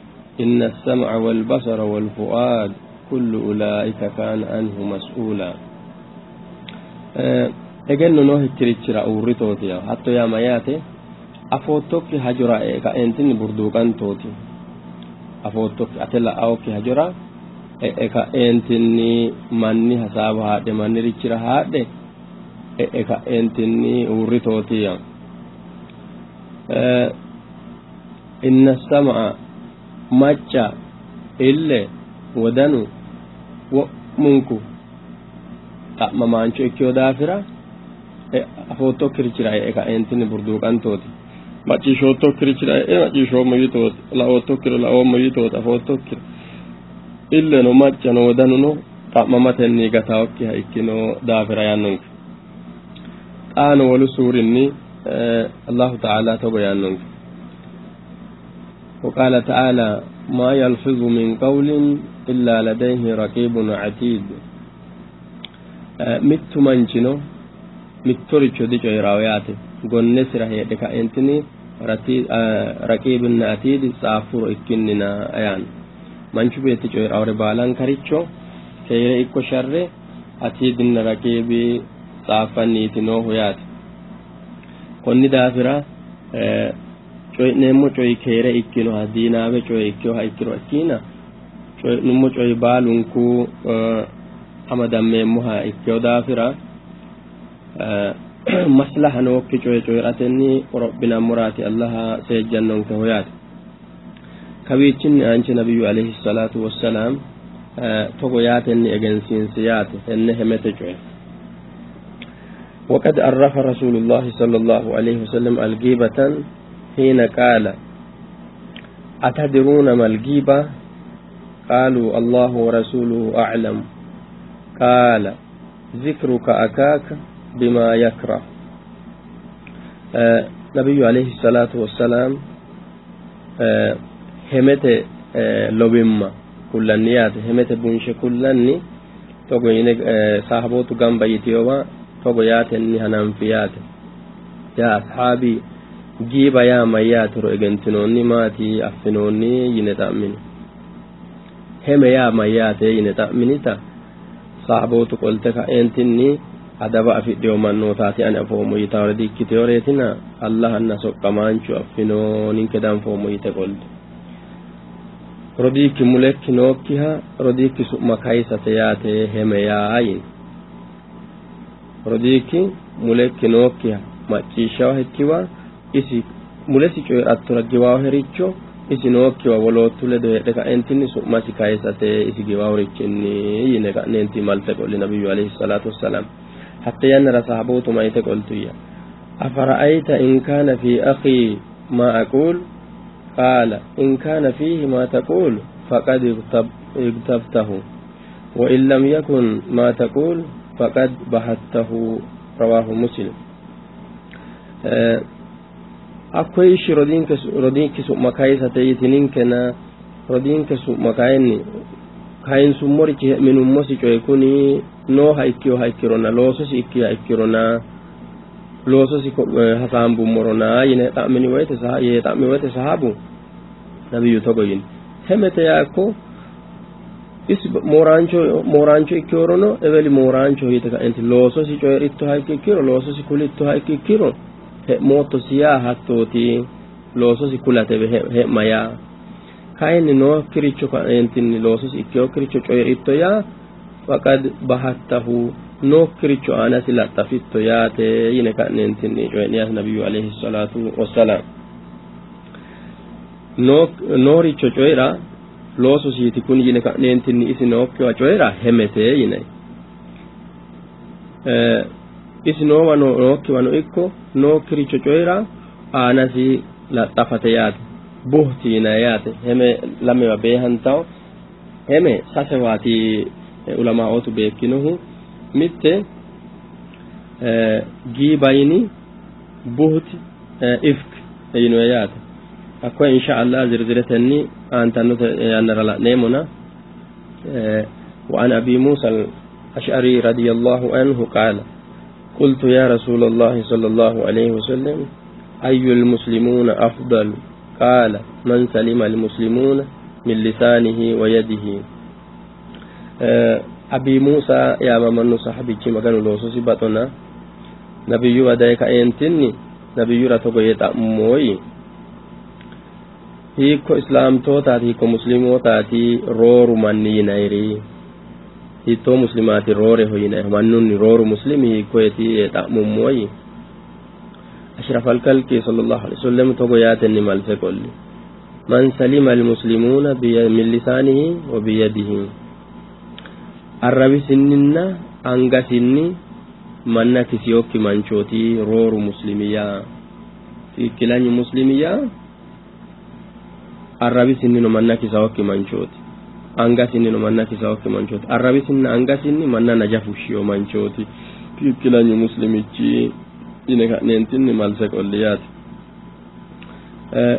Speaker 6: إن السمع والبصر والفؤاد كل أولئك كان عنه مسؤولا. egenno noohikkirichira uurritooti yawo hatto yaa mayyaate afoottokki hajora e'e ka'eentinni burduuqantooti afoottokki ate la'awokki hajora e'e ka'eentinni manni hasaawa haadhe mannirichira haadhe e'e ka'eentinni uurritooti yawo. Inna sama'a macca ille wodanu wo'munku xa'mamaancho ikkiyo daafira afoottokirichira e'e ka'eentinni burduuqantooti macciishshoottokirichira e'e macciishshoommo yitooti la'oottokkiro la'oommo yitooti afoottokkiro illeno maccano wodanuno xa'mamatenni gataokkiha ikkino daafira yaannonke. Xaano wolu suurinni Allahu ta'ala togo yaannonke: وقال تعالى: ما يلفظ من قول إلا لديه رقيب عتيد. Mittu manchino mittoricho dicoyirawo yaate gonnesira heedhe ka'entini raqiibinna atiidi tsaaffuro ikkinnina yaanno. Manchu beetti coyirawore baalankaricho keere ikko sharre atiidinna raqiibi tsaaffanniiti noohu yaate. Konni daafira coyi'neemmo coyi keere ikkinoha diinaawe coye ikkinoha ikkiro ikkiina coyi'nummo coyi baalunku amadammeemmoha ikkino daafira maslaha nookki coye coyi'ratenni qorophinammorati Allaha seejjannonkeho yaate. Kawiichinni aanche nabiyyu alayhi salaatu wassalaam togo yaatenni egensiinsi yaate tenne hemete coye. وقد عرف رسول الله صلى الله عليه وسلم الغيبة حين قال: أتدرون ما الغيبة؟ قالوا: الله ورسوله أعلم. قال: ذكرك أكاك بما يكره. نبي عليه الصلاة والسلام همت لوبما كلنيات همت بنش كلني togo yine sahabootu gamba yiteyowa togo yaatenni hananfi yaate yaa ashaabi giiba yaa mayyaatero egentinoonni maati affinoonni yine xa'mini heme yaa mayyaate yine xa'minita sahabootu qolte ka'eentinni adaba afidheyo mannootaati ani afoommo yitawore dikkiteyoreetina allahanna soqqamaanchu affino ninke danfoommo yite qolte rodiikki mulekki nookkiha rodiikki su'ma kayisate yaate heme yaa yini rodiikki mulekki nookkiha macciishshawa hekkiwa isi mulesi coyi'rattora giwaahericho isi nookkiwa woloottu ledo heedhe ka'entinni su'masi kayisate isi giwaahurichinni yine ka'neenti malte qolli nabiyyu alayhi salaatu wassalaam. Hatte yannara sahabootu mayite qoltuyya أفرأيت إن كان في أخي ما أقول؟ قال إن كان فيه ما تقول فقد اغتبته، وإن لم يكن ما تقول فقد بهته. رواه مسلم. Hakkoyi ishi rodiinki su'ma kayisate yitininkena rodiinke su'ma kayinni kayinsummorichi he'minummosi coye kuni nooha ikkiyoha ikkirona loososi ikkiha ikkirona loososi hasaambummorona yine xa'mini woyte yee xa'mi woyte sahabu nabiyyu togo yini hemete yaakko isi mooraancho mooraancho ikkiyorono eweli mooraancho yite ka'enti loososi coyi'rittoha ikkiro loososi kulittoha ikkiro he'moottosi yaa hattooti loososi kulate he'ma yaa kayinni nookkiricho ka'entinni loososi ikkiyokkiricho coyi'ritto yaa faqad bahattahu nookkiricho aanasi laxxafitto yaate yine ka'neentinni coyi'ni yaate nabiyyu alayhi salaatu wassalaam. Nooricho coyi'ra loososiiti kun yine ka'neentinni isi nookkiwa coyi'ra hemete yine isi noowa nookkiwano ikko nookkiricho coyi'ra aanasi laxxafate yaate buhti yinayi yaate. Heme lamewa beehantawo heme sasewaati ulamaa'ootu beekkinohu mitte giiba yini buhti ifk yinoye yaate. Hakkoye insha allah zirziretenni aantannote yannara la'neemmona. وعن أبي موسى الأشعري رضي الله عنه قال قلت يا رسول الله صلى الله عليه وسلم أي المسلمون أفضل؟ قال من سلم المسلمون من لسانه ويده. أبي موسى يا ممن صحابي مكان لوسوسي بطنا نبي ودايك أنتني نبي رتوغو يتأموي hiikko islaamtootaati hiikko muslimootaati rooru manni yinayri hiittoo muslimaati rooreho yinay mannunni rooru muslimi hiikkoyeti yee xa'mummoyi ashraf alkalki sallallahu alaihi wasallam togo yaatenni malse qolli man salima almuslimuuna min lisaanihi wa biyadihi arrabisinninna angasinni manna kisiyokki manchooti rooru muslimiyaa tiikkilanyu muslimiyaa arrabisinnino manna kisawokki manchooti angasinnino manna kisawokki manchooti arrabisinna angasinni manna naja fushshiyo manchooti tiikkilanyu muslimichi yine ka'neentinni malse qolli yaate.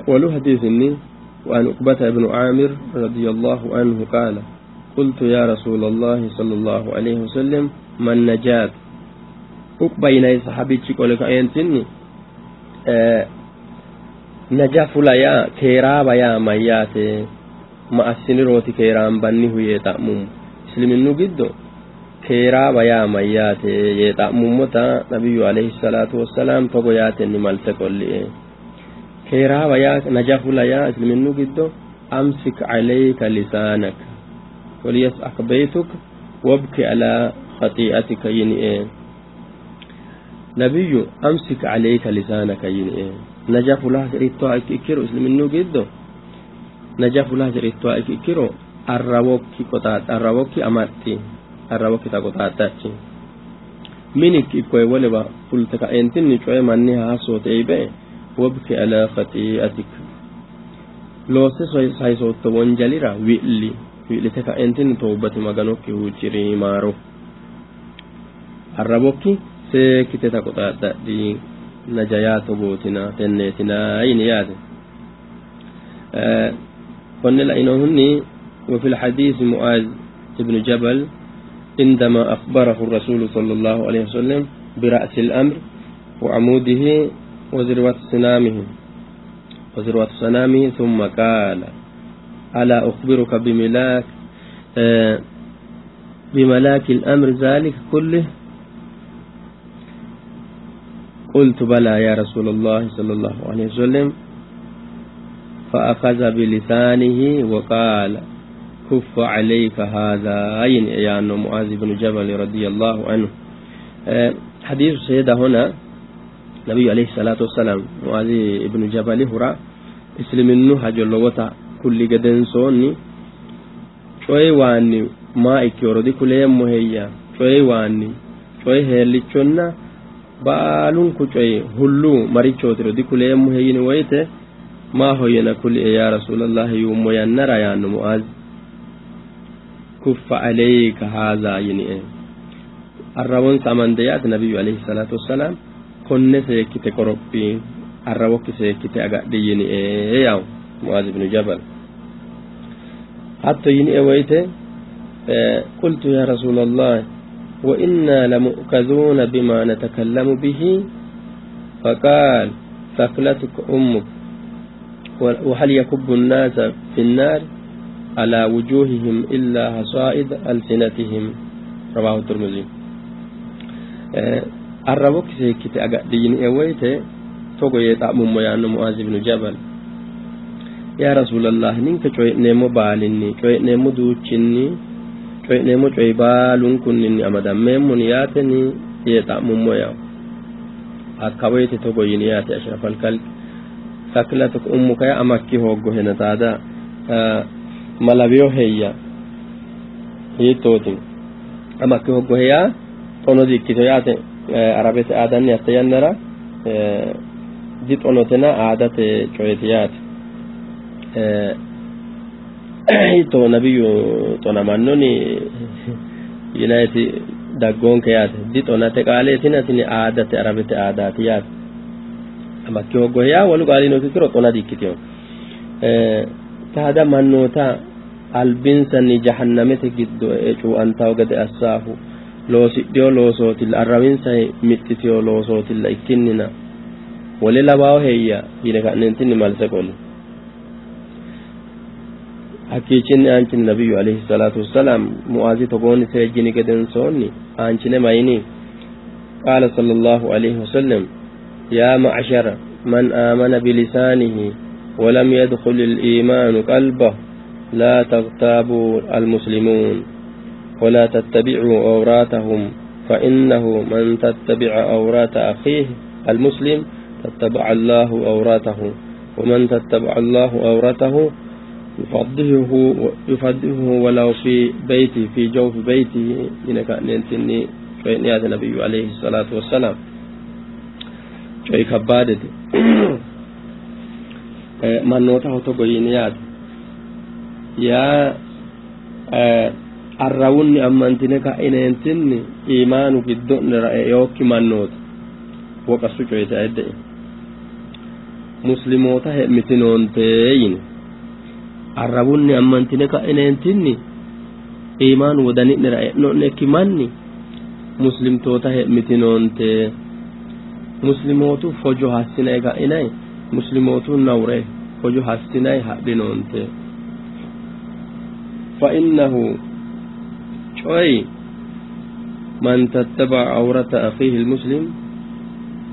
Speaker 6: Wolu hadiisinni وعن عقبة بن عامر رضي الله عنه قال قلت يا رسول الله صلى الله عليه وسلم ما النجاة؟ عقبة يناي صحابي قول كأنتني naja fula yaa keeraaba yaa mayyaate ma assinirooti keeraanbannihu yee xa'mummo isliminnu giddo keeraaba yaa mayyaate yee xa'mummota nabiyyu alayhi salaatu wassalaam togo yaatenni malte qolli'e keeraaba yaa naja fula yaa isliminnu giddo amsik calayka lisaanak waliyas'ak beytuk wabki alaa khatii'atika yini'e nabiyyu amsik calayka lisaanaka yini'e naja fula hasi'rittoha ikkiro isliminnu giddo naja fula hasi'rittoha ikkiro arrawokki qoxaaxxa arrawokki amaxxi arrawokki ta qoxaaxxachi minikki ikkoye wolewa fulte ka'eentinni coye manniha hassoote eibe wabki alaa khatii'atik loosse sayisootto wonjalira wi'li wi'lite ka'eentinni toobbati maganokki huucciri maaro arrawokki seekkite ta qoxaaxxadhi naja yaa togootina tenneetina yini yaate. Konne lainohunni وفي الحديث معاذ بن جبل عندما أخبره الرسول صلى الله عليه وسلم برأس الأمر وعموده وذروة سنامه ثم قال ألا أخبرك بملاك الأمر ذلك كله؟ قلت بلى يا رسول الله صلى الله عليه وسلم. فأخذ بلسانه وقال كف عليك هذا أين يا معاذ بن جبل رضي الله عنه. حديث سيدة هنا نبي عليه الصلاة والسلام معاذ بن جبل هرا اسلمنه هجلوتا كل قدن سوني شوي واني ما إكيوردي كل يوم هي شوي واني شوي هيليچونا Baalunku coyi hullu marichootiro dikuleemmohe yini woyte maahoyyena kulie yaa rasuulallahi yuummo yannara yaanno Mu'aaz kuffa aleyka haazaa yinie arrawonsa amande yaate nabiyyu alayhi salaatu wassalaam konne seekkite qorophi arrawokki seekkite agadhi yinie yawu Mu'aaz ibnu Jabal hatto yinie woyte qultu ya rasuulallah وإنا لمؤكذون بما نتكلم به فقال ثقلتك أمك وهل يكب الناس في النار على وجوههم إلا حصائد ألسنتهم رواه الترمذي arrawokki seekkite agadhi yini woyte togo yee xa'mummo yaanno Mu'aaz ibnu Jabal yaa rasuulallah ninke coyi'neemmo baalinni coyi'neemmo duuchinni coyi'neemmo coyi baalunkunninni amadammeemmoni yaateni yee xa'mummo yawo hakka woyte togo yini yaate ashrafal kalqi sakilatuk ummuka yaa amakki hooggohena taada malawiyo heyya hiittooti amakki hooggohe yaa xono dikkito yaate arabete aadanni hatte yannara dixonotena aadate coyeti yaate hiitto nabiyyu xonamannoni yinayiti daggoonke yaate dixonate qaaleetina tini aadate arabete aadaati yaate amakki hooggohe yaa wolu qaalino ikkiro xona dikkitino taada mannoota albinsanni jahannamete giddo e'e cuuantawo gede assaahu loosidhiyo loosootilla arrawinsa mixxitiyo loosootilla ikkinnina wole lawaawo heyya yine ka'neentinni malse qoli hakkiichinni aanchine nabiyyu alayhi salaatu wassalaam Mu'aazi togoonni seejjini gedensoonni aanchine mayini qaala sallallahu alayhi wasallam yaa ma'shara man aamana bilisaanihi ولم يدخل الإيمان قلبه لا تغتابوا المسلمون ولا تتبعوا أوراتهم فإنه من تتبع أورات أخيه المسلم تتبع الله أوراته ومن تتبع الله أورته يفضحه ولو في بيته في جوف بيته إنك أنتني شوي النبي عليه الصلاة والسلام شوي كبادت mannootaho togo yini yaate yaa arrawunni ammantine ka'ineentinni iimaanu giddo'nera e'eokki mannoota woqasu coyite ayidde'e muslimoota he'mitinoonte yine arrawunni ammantine ka'ineentinni iimaanu wodani'nera e'no'nekki manni muslimtoota he'mitinoonte muslimootu fojo hassinayi ka'inayi muslimootu nawre fojo hassinayi hadhinoonte fa innahu coyi man tattaba'a awrata akhiihi almuslim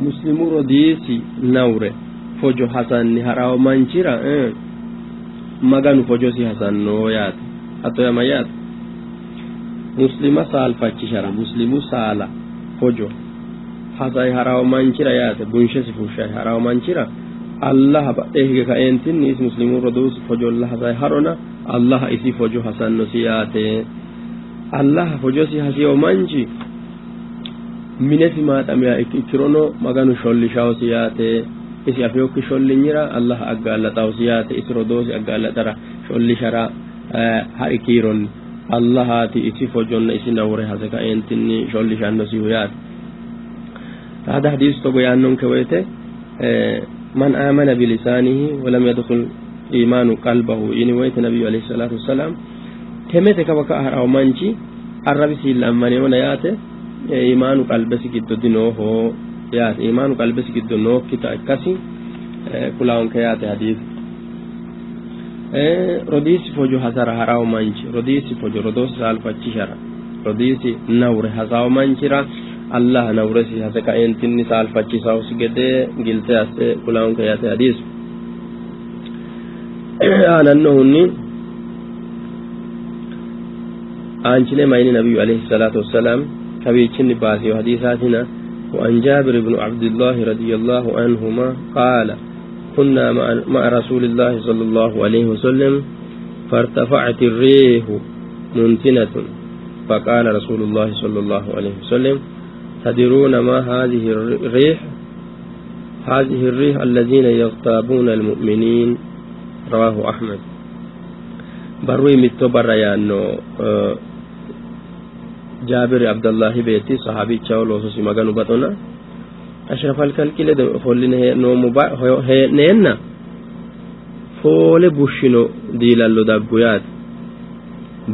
Speaker 6: muslimu rodiisi nawre fojo hasanni harawo manchira maganu fojosi hasanno yaate hatto yaa mayyaate muslima saalfachishara muslimu saala fojo hasayi harawo manchira yaate bunshesi fushshayi harawo manchira allaha badhee hige ka'eentinni isi muslimu roduusi fojolla hasayi harona allaha isi fojo hasannosi yaate allaha fojosi hasiyo manchi minesi maaxamiha ikkirono maganu shollishawosi yaate isi afiyokki shollinyira allaha aggaallaxawosi yaate isi rodoosi aggaallaxara shollishara hari kiironni allahaati isi fojonna isi nawre hase ka'eentinni shollishannosihu yaate هذا حديث togo yaannonke woyte man amana bilisaanihi walam yadkhul imaanu qalbahu yini woyte nabiyyu alayhi salatu wassalam temete kawa ka'a harawo manchi arrabisiilla ammaneona yaate imaanu qalbesi giddo dinooho yaate imaanu qalbesi giddo nookkita ikkasi kulaonke yaate hadiisu rodiisi fojo hasara harawo manchi rodiisi fojo rodoosi saalfachishara rodiisi nawre hasawo manchira allah nawresi hase ka'eentinni saalfachisawsi gede gilte asse kulaonke yaate hadiisu aanannohunni aanchine mayini nabiyyu alayhi salaatu wassalaam kawiichinni baasiyo hadiisaatina وعن جابر بن عبد الله رضي الله عنهما قال كنا مع رسول الله صلى الله عليه وسلم فارتفعت الريح منتنة فقال رسول الله صلى الله عليه وسلم تدرون ما هذه الريح؟ هذه الريح الذين يغتابون المؤمنين. رواه أحمد. بروي متو بريانو جابر عبد الله بيتي صحابي تشاو لوسوسي مغانو بطنا أشرف الكلك لدو فولين هي نومو هي نينا foole bushshino diilallo daggu yaate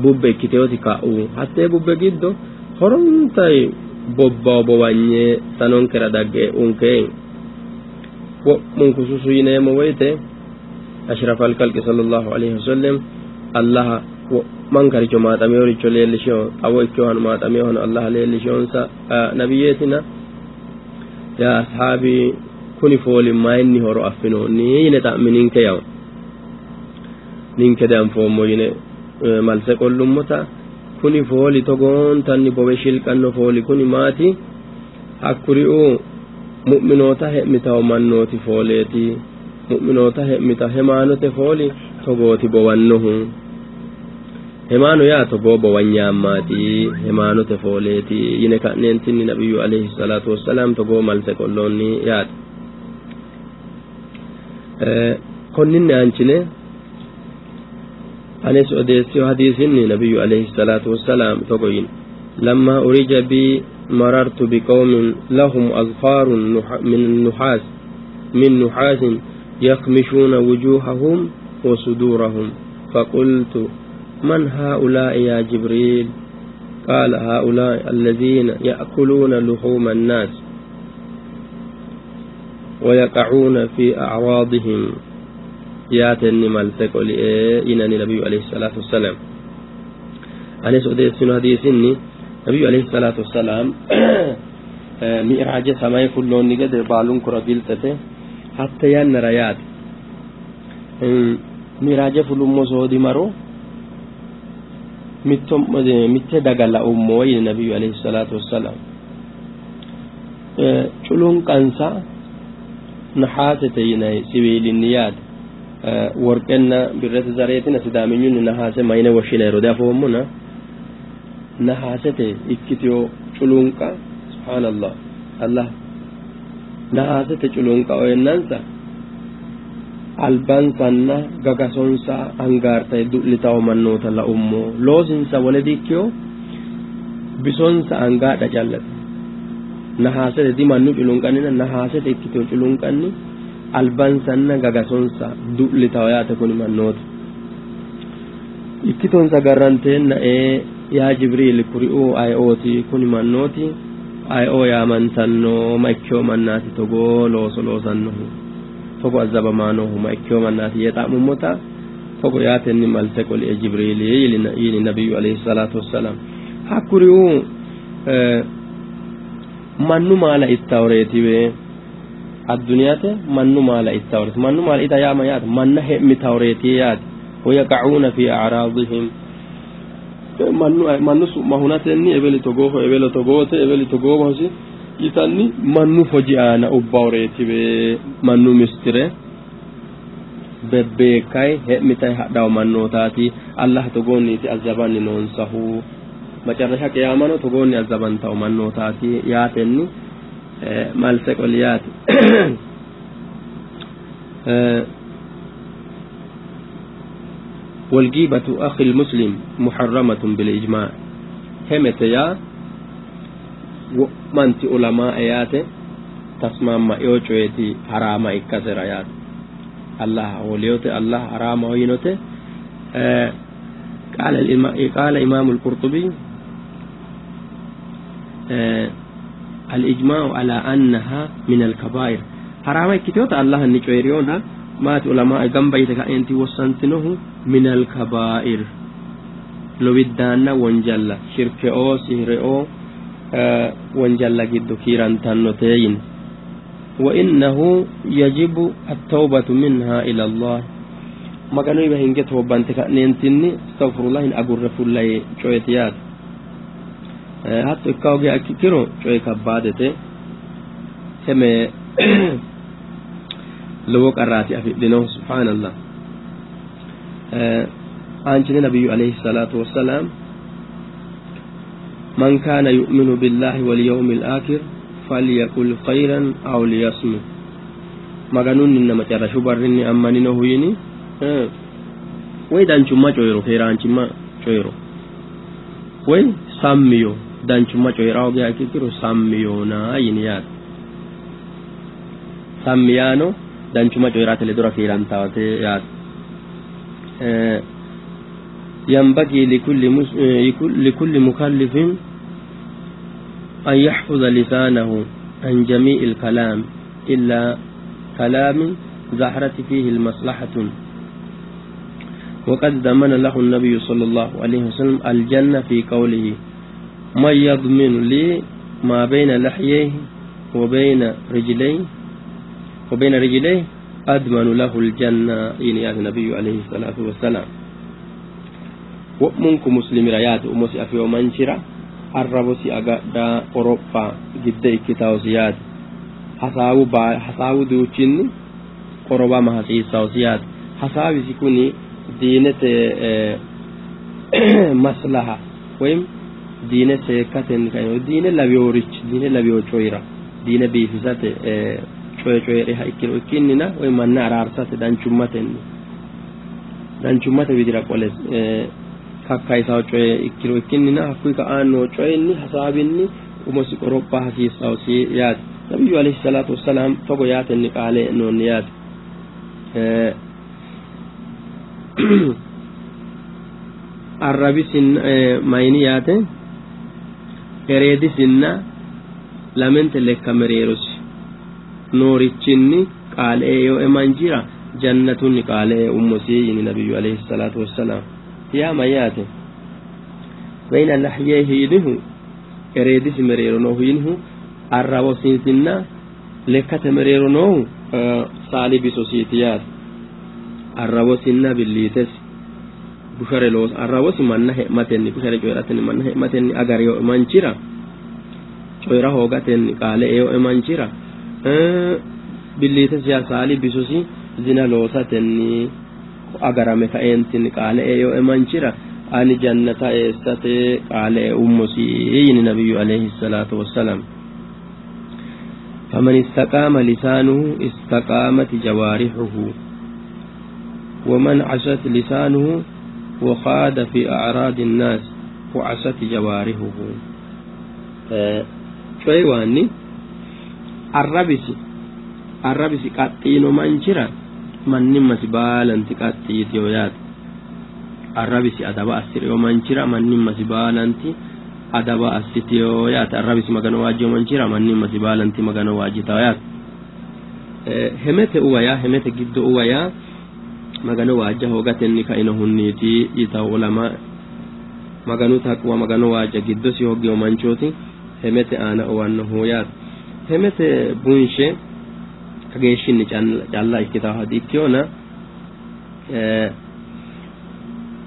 Speaker 6: bubbe ikkiteoti ka'u hattee bubbe giddo horontayi bobbawo bowanye sanonkera dagge unkee wo'munku susu yineemmo woyte ashraf alkalqi sallallahu alaihi wasallam allaha wo'mankaricho maaxameyoricho leellisheho xawo ikkeohano maaxameyohano allaha leellishehonsa nabiyyeetina yaa ashaabi kuni fooli mayinni horo affinoonni yine xa'mininke yawo ninke danfoommo yine malse qollummota kuni fooli togoontanni bowe shilqanno fooli kuni maati hakkuri'u mu'minoota he'mitawo mannooti fooleeti mu'minoota he'mita hemaanote fooli togooti bowannohu hemaano yaa togoo bowanyaammaati hemaanote fooleeti yine ka'neentinni nabiyyu alayhi salaatu wassalaam togoo malse qolloonni yaate konninni aanchine anes odeessiyo hadiisinni nabiyyu alayhi salaatu wassalaam togo yine لما أريج بي مررت بقوم لهم أظفار من النحاس من نحاس يخمشون وجوههم وصدورهم فقلت من هؤلاء يا جبريل؟ قال هؤلاء الذين يأكلون لحوم الناس ويقعون في أعراضهم yaatenni malte qoli'ee yinanni nabiyyu alayhi salaatu wassalaam anis odeessinu hadiisinni nabiyyu alayhi salaatu wassalaam mi'raaje samaye fulloonni gede baalunkura gilxete hatte yannara yaate mi'raaje fulummo soodi maro mitto mitte daga la'ummo yine nabiyyu alayhi salaatu wassalaam culunqansa nahaasete yinay siwiilinni yaate worqenna birrete zareetina sidaaminyunni nahaase mayine woshshinayro diafoommona nahaasete ikkitiyo culunqa subhaanallah allah nahaasete culunqa oyennansa albansanna gagasonsa angaartaye du'litawo mannoota la'ummo loosinsa wole dikkiyo bisonsa angaadha callate nahaasete dimannu culunqannina nahaasete ikkitiyo culunqanni albansanna gagasonsa du'litawo yaate kuni mannoota ikkitonsa garranteenna ee yaa jibriil kuri'uu ayeooti kuni mannooti ayeoo yaamantanno ma ikkeyo mannaati togoo looso loosannohu togo azabamaanohu ma ikkeyo mannaati yee xa'mummota togo yaatenni malte qoli e jibriili yini nabiyyu alayhi salaatu wassalaam hakkuri'uu mannu maala ittaworeetiwe adduniyate mannu maala ittaworeeti mannu maala ita yaama yaate manna he'mitaworeeti yaate wayaqacuuna fi acraadihim mannu mannu su'ma hunatenni ebeli togooho ebelo togoote ebeli togoohosi yitanni mannu foji aana ubbaworeetiwe mannu mistire bebbeekkay he'mitay hadhawo mannootaati allah togoonniiti azabanni noonsahu macarrasha qiyaamano togoonni azabantawo mannootaati yaatenni malse qoli yaate والغيبة أخي المسلم محرمة بالإجماع همت يا ومنت علماء ياتي تسمع ما يوچويتي حرام إكسر يات الله وليوتي الله حرام وينوتي قال قال إمام القرطبي الإجماع على أنها من الكبائر حرام كتوت الله النجويريونها مات علماء جنب أنت وسنتنه من الكبائر لو بدانا ونجلا شرك أو سحر أو ونجلا جد كيران تنوتين وإنه يجب التوبة منها إلى الله ما كانوا يبهن توبة أنت كأنتني استغفر الله إن أقول رفول الله شويتيات hatto ikkawge akkikiro coye kabbaadete heme lowo qarraati afidhinohu subhaanallah aanchine nabiyyu alayhi salaatu wassalaam من كان يؤمن بالله واليوم الآخر فليقل خيرا أو ليصمت. Maganunninna macarrashu barrinni ammaninohu yini woy danchumma coyiro keeraanchimma coyiro woy sammiyo danchumma coyira hoogiha ikkiro sammiyoona yini yaate. Sammiyaano danchumma coyirate ledora kiirantawate yaate. ينبغي لكل مكلف أن يحفظ لسانه عن جميع الكلام إلا كلام ظهرت فيه المصلحة. وقد ضمن له النبي صلى الله عليه وسلم الجنة في قوله من يضمن لي ما بين لحييه وبين رجليه أضمن له الجنة إن يا النبي عليه الصلاة والسلام. ومنكم مسلم ريات أمسي أفي ومنشرة الربوسي أقدا أوروبا جدة كتاوسيات hasaawu duuchinni qorobama hasiissawosi yaate. Hasaawisi kuni diinete maslaha woyim diine seekkatenni kaino diine lawiyoorichi diine lawiyo coyira diine biifisate coye coyiriha ikkiro ikkinnina woy manna araarsate danchummate widira qole kakkayisawo coye ikkiro ikkinnina hakkuyi ka'aa noo coyinni hasaawinni umosi qoropha hasiissawosi yaate. Nabiyyu alayhi salaatu wassalaam togo yaatenni qaale e'noonni yaate. Arrabisinna mayini yaate ereedisinna lamente lekka mereerosi noorichinni qaale e'e manchira jannatunni qaale e'e ummosi yini nabiyyu alayhi salaatu wassalaam. Yaa mayyaate bayna lahyeehi yinihu ereedisi mereero noohu yinihu arrawosinsinna lekkate mereero noohu saali bisosiiti yaate. Arrawosinna billiitesi bushare loosa arrawosi manna he'matenni bushare coyiratenni manna he'matenni agariyo manchira coyira hoogatenni qaale eyo manchira billiitesi yaa saali bisosi zina loosatenni agarame kaeentinni qaale eyo manchira ani jannata eessate qaale e ummosi yini nabiyyu alayhi salaatu wassalaam. فمن استقام لسانه استقامت جوارحه ومن عصت لسانه وخاد في أعراض الناس وعصت جوارحه. coyiwaanni arrabisi qaxxiino manchira mannimmasi baalanti qaxxiitiyo yaate. Arrabisi adaba assiriyo manchira mannimmasi baalanti adaba assitiyo yaate. Arrabisi magano waajjiyo manchira mannimmasi baalanti magano waajjitayo yaate. Hemete uwa yaa hemete giddo uwa yaa magano waajja hoogatenni kainohunniiti yitawo ulama. Maganu taqwa magano waajja giddosi hooggiyo manchooti hemete aana uwannohu yaate. Hemete bunshe kageeshshinni calla ikkitawoha di''ikkeyona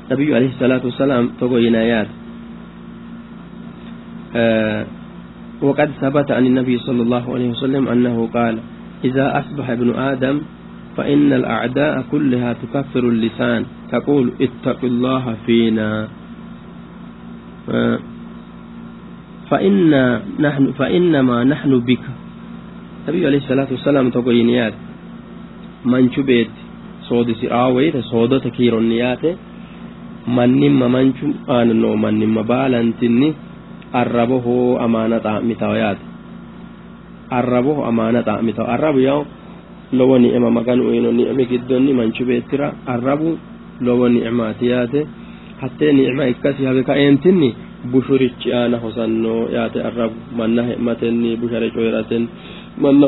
Speaker 6: nabiyyu alayhi salaatu wassalaam togo yina yaate. وقد ثبت عن النبي صلى الله عليه وسلم أنه قال إذا أصبح ابن آدم فإن الأعداء كلها تكفر اللسان تقول اتق الله فينا فإنما نحن بك. النبي عليه الصلاة والسلام تقول نيات من شبيت صود سراوي صود تكير النيات من نم من شم آنو من نم بالانتني الربه أمانة متويات الربه أمانة متو الرب يوم lowo ni'ima maganu uyino ni'imi giddonni manchu beettira arrabu lowo ni'imaati yaate. Hattee ni'ima ikkasi habe kaeentinni bushurichi aana hosanno yaate. Arrabu manna he'matenni bushare coyiratenni manna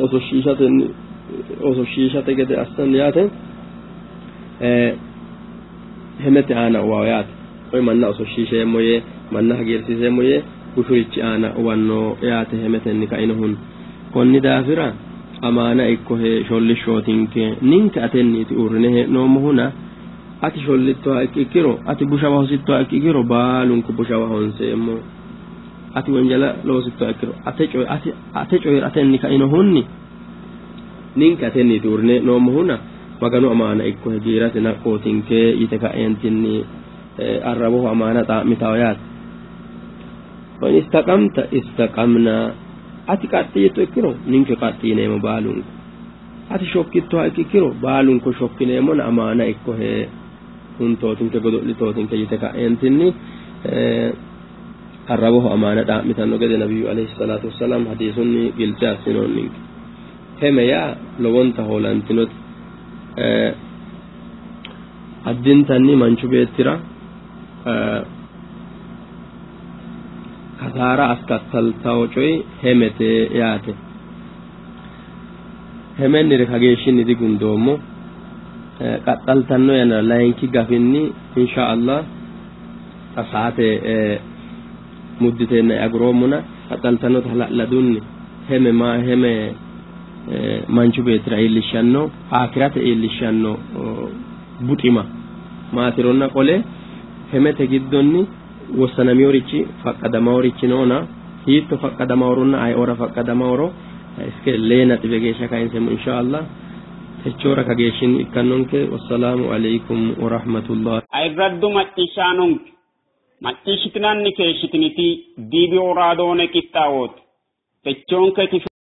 Speaker 6: ososhshiishate gede assanni yaate. Hemete aana uwawo yaate. Woy manna ososhshiisheemmo yee manna hagiirsiiseemmo yee bushurichi aana uwanno yaate hemetenni kainohunni. Konni daafira amaana ikko shollishshootinke ninke atenniiti uurrine hee'noommohuna ati shollittoha ikkiro ati bushawa hosittoha ikkiro baalunku bushawa honseemmo. Ati wonjala loosittoha ikkiro ate coyi'ratenni kainohunni ninke atenniiti uurrine hee'noommohuna maganu amaana ikko giirate naqqootinke yite ka'eentinni arraboho amaana xaa'mitawo yaate. Wa in istaqamta istaqamna, ati qaxxi yitto ikkiro ninke qaxxi yineemmo baalunku, ati shokkittoha ikkiro baalunku shokkineemmona amaana ikkohe, huntootinke godo'litootinke yite ka'eentinni arrawoho amaana dhaa'mitanno gede nabiyyu alayhi salaatu wassalaam hadiisunni giltse assinoonninke. Heme yaa lowonta hoolantinote. Addintanni manchu beettira kasaara askattaltawo coyi hemete yaate. Hemennire kageeshshinni digundoommo. Qaxxaltanno yannara layinki gafinni insha Allah xa saate mudditeenna aguroommona qaxxaltannota hala'ladunni heme maa heme manchu beettira iillishshanno aakirate iillishshanno buxima maatironna qole hemete giddonni wossanamiyorichi faqqadamaworichi noona hiitto faqqadamawronna ayeoora faqqadamawro iske leena xibe geeshsha kayinseemmo insha Allah techoora kageeshshinni ikkannonke. Wassalaamu aleykum warahmatullah.
Speaker 2: Ayirraddu macciishshaanonke macciishshitinanni keeshshitiniti diibi raadoone qixxaawooti techoonke.